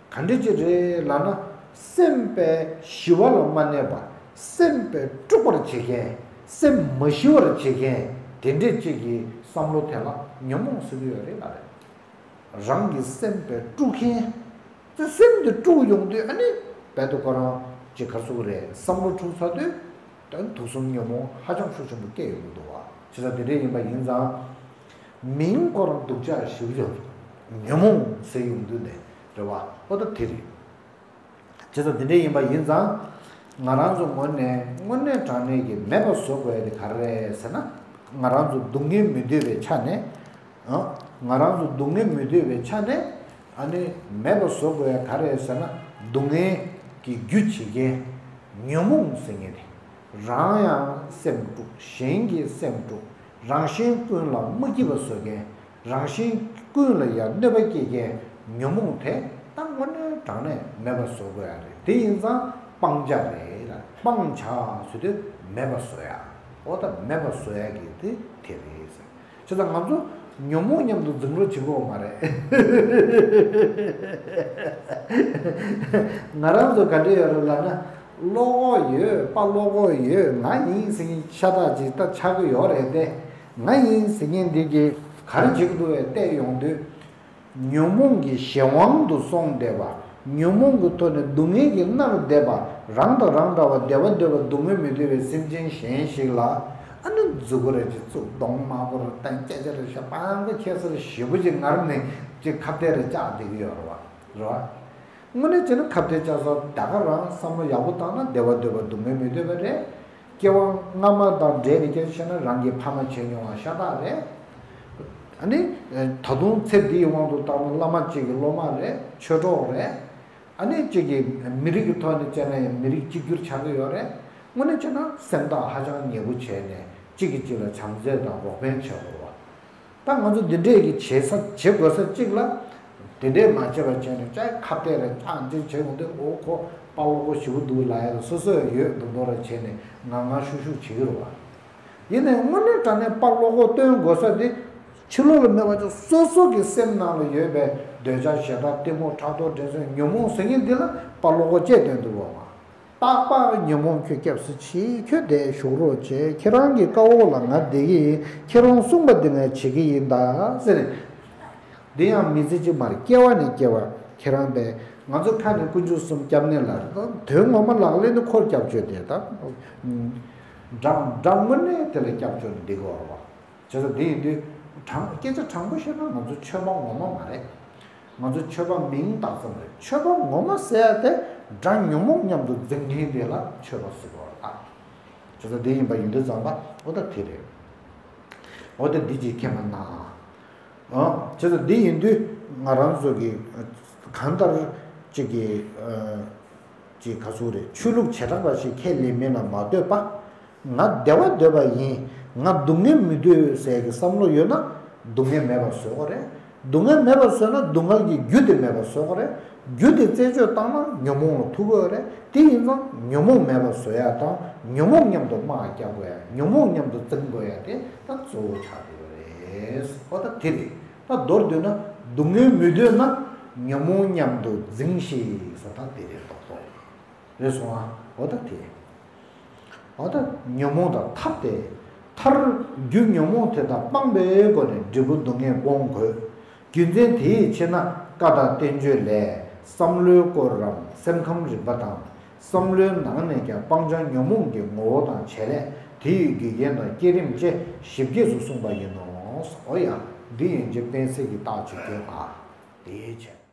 ག་འདྲ་ཅིག་རེད་ལབ་ན། སེམས་པས་ཞི་བ་ལ་མ་གནས་པ། སེམས་པས་དཀྲུགས་པར་བྱེད་མཁན། སེམས་མ་ཞི་བར་བྱེད་མཁན། དེ་འདྲས་ཅིག་གི་བསམ་བློ་དེ་ལ་ཉོན་མོངས་ཟེར་གྱི་ཡོད་རེད་ལབ་རེད། རང་གི་སེམས་པས་དཀྲུག་མཁན། དེ་སེམས་དེ་དཀྲུག་ཡོང་དུས་ཨ་ནི་རྦད་དེ་ཁོ་རང་ཅིག་ག་རེ་ཟེར་དགོས་རེད། བསམ་བློ་འཁྲུག་ཚར་དུས་དོན་དུག་གསུམ་ཉོན་མོངས་ཧ་ཅང་ཤུགས་ཆེན་པོ་སྐྱེ་ཡོང་གི་འདུག་བ། བྱས་ཙང་དེ་འདྲ་ཡིན་པ་ཡིན་ཙང་། མིང་ཁོ་རང་སྡུག་ཅག་ཞིག་ཡོད། ཉོན་མོངས་ཟེར་ཡོང་དུས་ནས་རེད་བ། ཨོ་ད་དེ་རེད། བྱས་ཙང་དེ་འདྲ་ཡིན་པ་ཡིན་ཙང་། ང་རང་ཚོ་ངོས་ནས་དངོས་གནས་དྲང་གནས་ཀྱི་མེད་པ་བཟོ་དགོས་ཡ་དེ་ག་རེ་རེད་ཟེར་ན། ང་རང་ཚོ་སྡུག་བསྔལ་མི་འདོད་པའི་ཆ་ནས། ཨ། ང་རང་ཚོ་སྡུག་བསྔལ་མི་འདོད་པའི་ཆ་ནས། ཨ་ནི་མེད་པ་བཟོ་དགོས་ཡ་ག་རེ་རེད་ཟེར་ན། སྡུག་བསྔལ་གྱི་རྒྱུ་བྱེད་མཁན་ཉོན་མོངས་ཟེར་མཁན་དེ། རང་ཡང་སེམས་དཀྲུག་གཞན་གྱིས་སེམས་དཀྲུག་རང་གཞན་ཀུན་ལ་མ་སྐྱིད་པ་བཟོ་མཁན། རང་གཞན་ཀུན་ལ་ཡང་གནོད་པ་སྐྱེལ་མཁན་ཉོན་མོངས་དེ་ད་དངོས་གནས་དྲང་གནས་མེད་པ་བཟོ་དགོས་ཡ་རེད། དེ་ཡིན་ཙང་སྤང་བྱ་རེད་ལ། སྤང་བྱ་ཟེར་དུས་མེད་པ་བཟོ་ཡ། འོ་ད་མེད་པ་བཟོ་ཡ་གི་དེ་དེ་རེད་ཟེར། བྱས་ཙང་ང་ཚོ་ཉོན་མོངས་མཉམ་དུ་འཛིང་རོགས་བྱེད་དགོས་མ་རེད། ང་རང་ཚོ་ག་འདྲ་ཡོད་རེད་ལབ་ན། བློ་ཁོག་ཡོད། དཔའ་བློ་ཁོག་ཡོད། ང་ཡིན་ཟེར་མཁན་ཤ་སྟག་ཅིག་ད་ཆགས་ཀྱི་ཡོད་རེད་དེ། ང་ཡིན་ཟེར་མཁན་འདི་གིས་ག་རེ་བྱེད་ཀྱི་འདུག་བས་བལྟས་ཡོང་དུས། ཉོན་མོངས་ཀྱི་གཞན་དབང་དུ་སོང་བསྡད་པ། ཉོན་མོངས་ཀྱི་ཐོག་ནས་སྡུག་བསྔལ་གྱིས་མནར་བསྡད་པ། རང་དང་རང་འདྲ་བ་བདེ་བ་འདོད་པ་སྡུག་བསྔལ་མི་འདོད་པའི་སེམས་ཅན་གཞན་ཞིག་ལ། ཨ་ནི་མཛུ་གུ་རེ་ཅིག་བཙུགས། གདོང་དམར་པོ་རེ་བསྟན། སྐད་ཆ་རེ་བཤད། པང་གི་ཁྱད་གསར་ཞེ་པོ་ཅིག་ངར་ནས་ཅིག་ཁ་གཏད་རེ་བཅག་བསྡད་ཀྱི་ཡོད་རེད་བ། རེད་བ། དངོས་གནས་བྱས་ན་ཁ་གཏད་བཅག་ས་ད་ག་རང་བསམ་བློ་ཡག་པོ་བཏང་ན་བདེ་བ་འདོད་པ་སྡུག་བསྔལ་མི་འདོད་པ་རེད། སྐྱེ་བ་སྔ་མ་དང་འབྲེལ་ནས་སྐད་ཆ་བཤད་ན་རང་གི་ཕ་མ་བྱས་མྱོང་བ་ཤ་སྟག་རེད། ཨ་ནི། ད་དུང་ཚེ་འདིའི་དབང་དུ་བཏང་ན་བླ་མ་གཅིག་གི་སློབ་མ་རེད། ཆོས་གྲོགས་རེད། ཨ་ནི་གཅིག་གི་མི་རིགས་ཀྱི་ཐོག་ནས་བྱས་ན་ཡང་མི་རིགས་གཅིག་གྱུར་ཆགས་ཀྱི་ཡོད་རེད། དངོས་གནས་བྱས་ན་སེམས་ཐག་ཧ་ཅང་ཉེ་པོ་བྱས་ནས་གཅིག་གིས་གཅིག་ལ་བྱམས་བརྩེ་དང་རོགས་ཕན་བྱེད་དགོས་པ། ད་ང་ཚོ་འདི་འདྲས་ཀྱི་བྱེད་ས་བྱེད་དགོས་ས་གཅིག་ལ། དེ་འདྲས་མ་བྱས་པ་བྱས་ནས་ཅག་ཁ་གཏད་རེ་ཐག་འདི་བྱེད་ཡོང་དུས། འོ་ཁོ་དཔའ་བློ་ཁོག་ཞེ་པོ་འདུག་ལབ་ཡ་ལ་སོ་སོས་ཡོད་མདོག་མདོག་རེ་བྱས་ནས་ངང་ངང་ཤུགས་ཤུགས་བྱེད་ཀྱི་རེད་བ། ཡིན་ནའི་དངོས་གནས་དྲང་གནས་དཔའ་བློ་ཁོག་སྟོན་དགོས་ས་དེ། ཕྱི་ལོགས་ལ་མེད་པ་ཅིག་སོ་སོ་གི་སེམས་ནང་ལ་ཡོད་པའི་འདོད་ཆགས་ཞེ་སྡང་གཏི་མུག་ཕྲག་དོག་འགྲན་སེམས་ཉོན་མོངས་ཟེར་མཁན་འདི་ལ་དཔའ་བློ་ཁོག་ཅིག་སྟོན་ཐུབ་པ་མ། རྟག་པར་ཉོན་མོངས་ཁྱོད་སྐྱབས་སུ་མཆི། ཁྱོད་འདིར་བཞུགས་རོགས་བྱེད། ཁྱེད་རང་གི་བཀའ་འོག་ལ་ང་བསྡད་ཀྱི་ཡིན། ཁྱེད་རང་གསུངས་པ་འདི་ང་བྱེད་ཀྱི་ཡིན་ད་ཟེར་ནས། འདི་ཡང་མི་ཚེ་གཅིག་མ་རེད། སྐྱེ་བ་ནས་སྐྱེ་བ་ཁྱེད་རང་པས་ང་ཚོ་ཁ་ནས་དཀོན་མཆོག་གསུམ་སྐྱབས་གནས་ལ་རེད། དོན་ངོ་མ་ལག་ལེན་དུ་འཁོར་སྐྱབས་བཅོལ་དེ་ད། དགྲ་དགྲ་དངོས་གནས་དེ་ལ་སྐྱབས་བཅོལ་འདི་གོ་ར་བ། བྱས་ཙང་འདི་ཡིན་དུས་དྲང་སྐད་ཆ་དྲང་པོ་བཤད་ན་ང་ཚོ་ཆོས་པ་ངོ་མ་མ་རེད། ང་ཚོ་ཆོས་པ་མིང་བཏགས་ཙམ་རེད། ཆོས་པ་ངོ་མ་ཟེར་ཡ་དེ་དགྲ་ཉོན་མོངས་མཉམ་དུ་འཛིང་མཁན་དེ་ལ་ཆོས་པ་ཟེར་གོ་ར་ད། བྱས་ཙང་འདི་ཡིན་པ་ཡིན་དུས་ཙམ་པ་འོ་ད་དེ་རེད། འོ་ད་འདི་ཅིག་མཁྱེན་པ་ན། ཨ། བྱས་ཙང་འདི་ཡིན་དུས་ང་རང་ཚོ་གི་གང་ལྟར་ཅིག་གི་ཨ། ཅིག་ག་ཚོད་རེད། ཆོས་ལུགས་བྱེ་བྲག་པ་ཞིག་ཁས་ལེན་མིན་ལ་མ་ལྟོས་པ། ང་བདེ་བ་འདོད་པ་ཡིན། ང་སྡུག་བསྔལ་མི་འདོད་ཟེར་གི་བསམ་བློ་ཡོད་ན་སྡུག་བསྔལ་མེད་པ་བཟོ་དགོས་རེད། སྡུག་བསྔལ་མེད་པ་བཟོས་ན་སྡུག་བསྔལ་གྱི་རྒྱུ་དེ་མེད་པ་བཟོ་དགོས་རེད། རྒྱུ་དེ་རྩད་གཅོད་བཏང་ན་ཉོན་མོངས་ལ་ཐུག་གི་ཡོད་རེད། དེ་ཡིན་ཙང་ཉོན་མོངས་མེད་པ་བཟོ་ཡ་དང་ཉོན་མོངས་མཉམ་དུ་དམག་རྒྱག་དགོས་ཡ། ཉོན་མོངས་མཉམ་དུ་འཛིང་དགོས་ཡ་དེ་ད་གཙོ་བོ་ཆགས་ཀྱི་ཡོད་རེད། འོ་ད་དེ་རེད། ད་མདོར་བསྡུས་ན་སྡུག་བསྔལ་མི་འདོད་ན་ཉོན་མོངས་མཉམ་དུ་འཛིང་ཞིག་ཟེར་ད་དེ་རེད། རྡོག་རྡོག་རེད་སོང་ཨ། འོ་ད་དེ། འོ་ད་ཉོན་མོངས་དང་ཐབས་ཏེ། མཐར་རྒྱུ་ཉོན་མོངས་དེ་དག་སྤངས་པའི་སྒོ་ནས་འབྲས་བུ་སྡུག་བསྔལ་སྤོང་དགོས། རྒྱུ་མཚན་དེའི་ཕྱིར་ན་བཀའ་དང་བསྟན་བཅོས་ལས། བསམ་བློའི་སྐོར་རམ་སེམས་ཁམས་རིག་པ་དང་། བསམ་བློའི་ནང་ནས་ཀྱང་སྤང་བྱ་ཉོན་མོངས་ཀྱི་ངོ་བོ་དང་བྱེད་ལས། དེ་ཡི་རྒྱུ་རྐྱེན་དང་བསྐྱེད་རིམ་བཅས་ཞིབ་རྒྱས་སུ་གསུངས་པ་ཡིན་ནོ། འོ་ཡ། འདི་ཡན་ཆད་སྤེན་སྲིད་ཀྱི་རྟགས་ཅིག་བཀོད་པ། དེའི་ཕྱིར།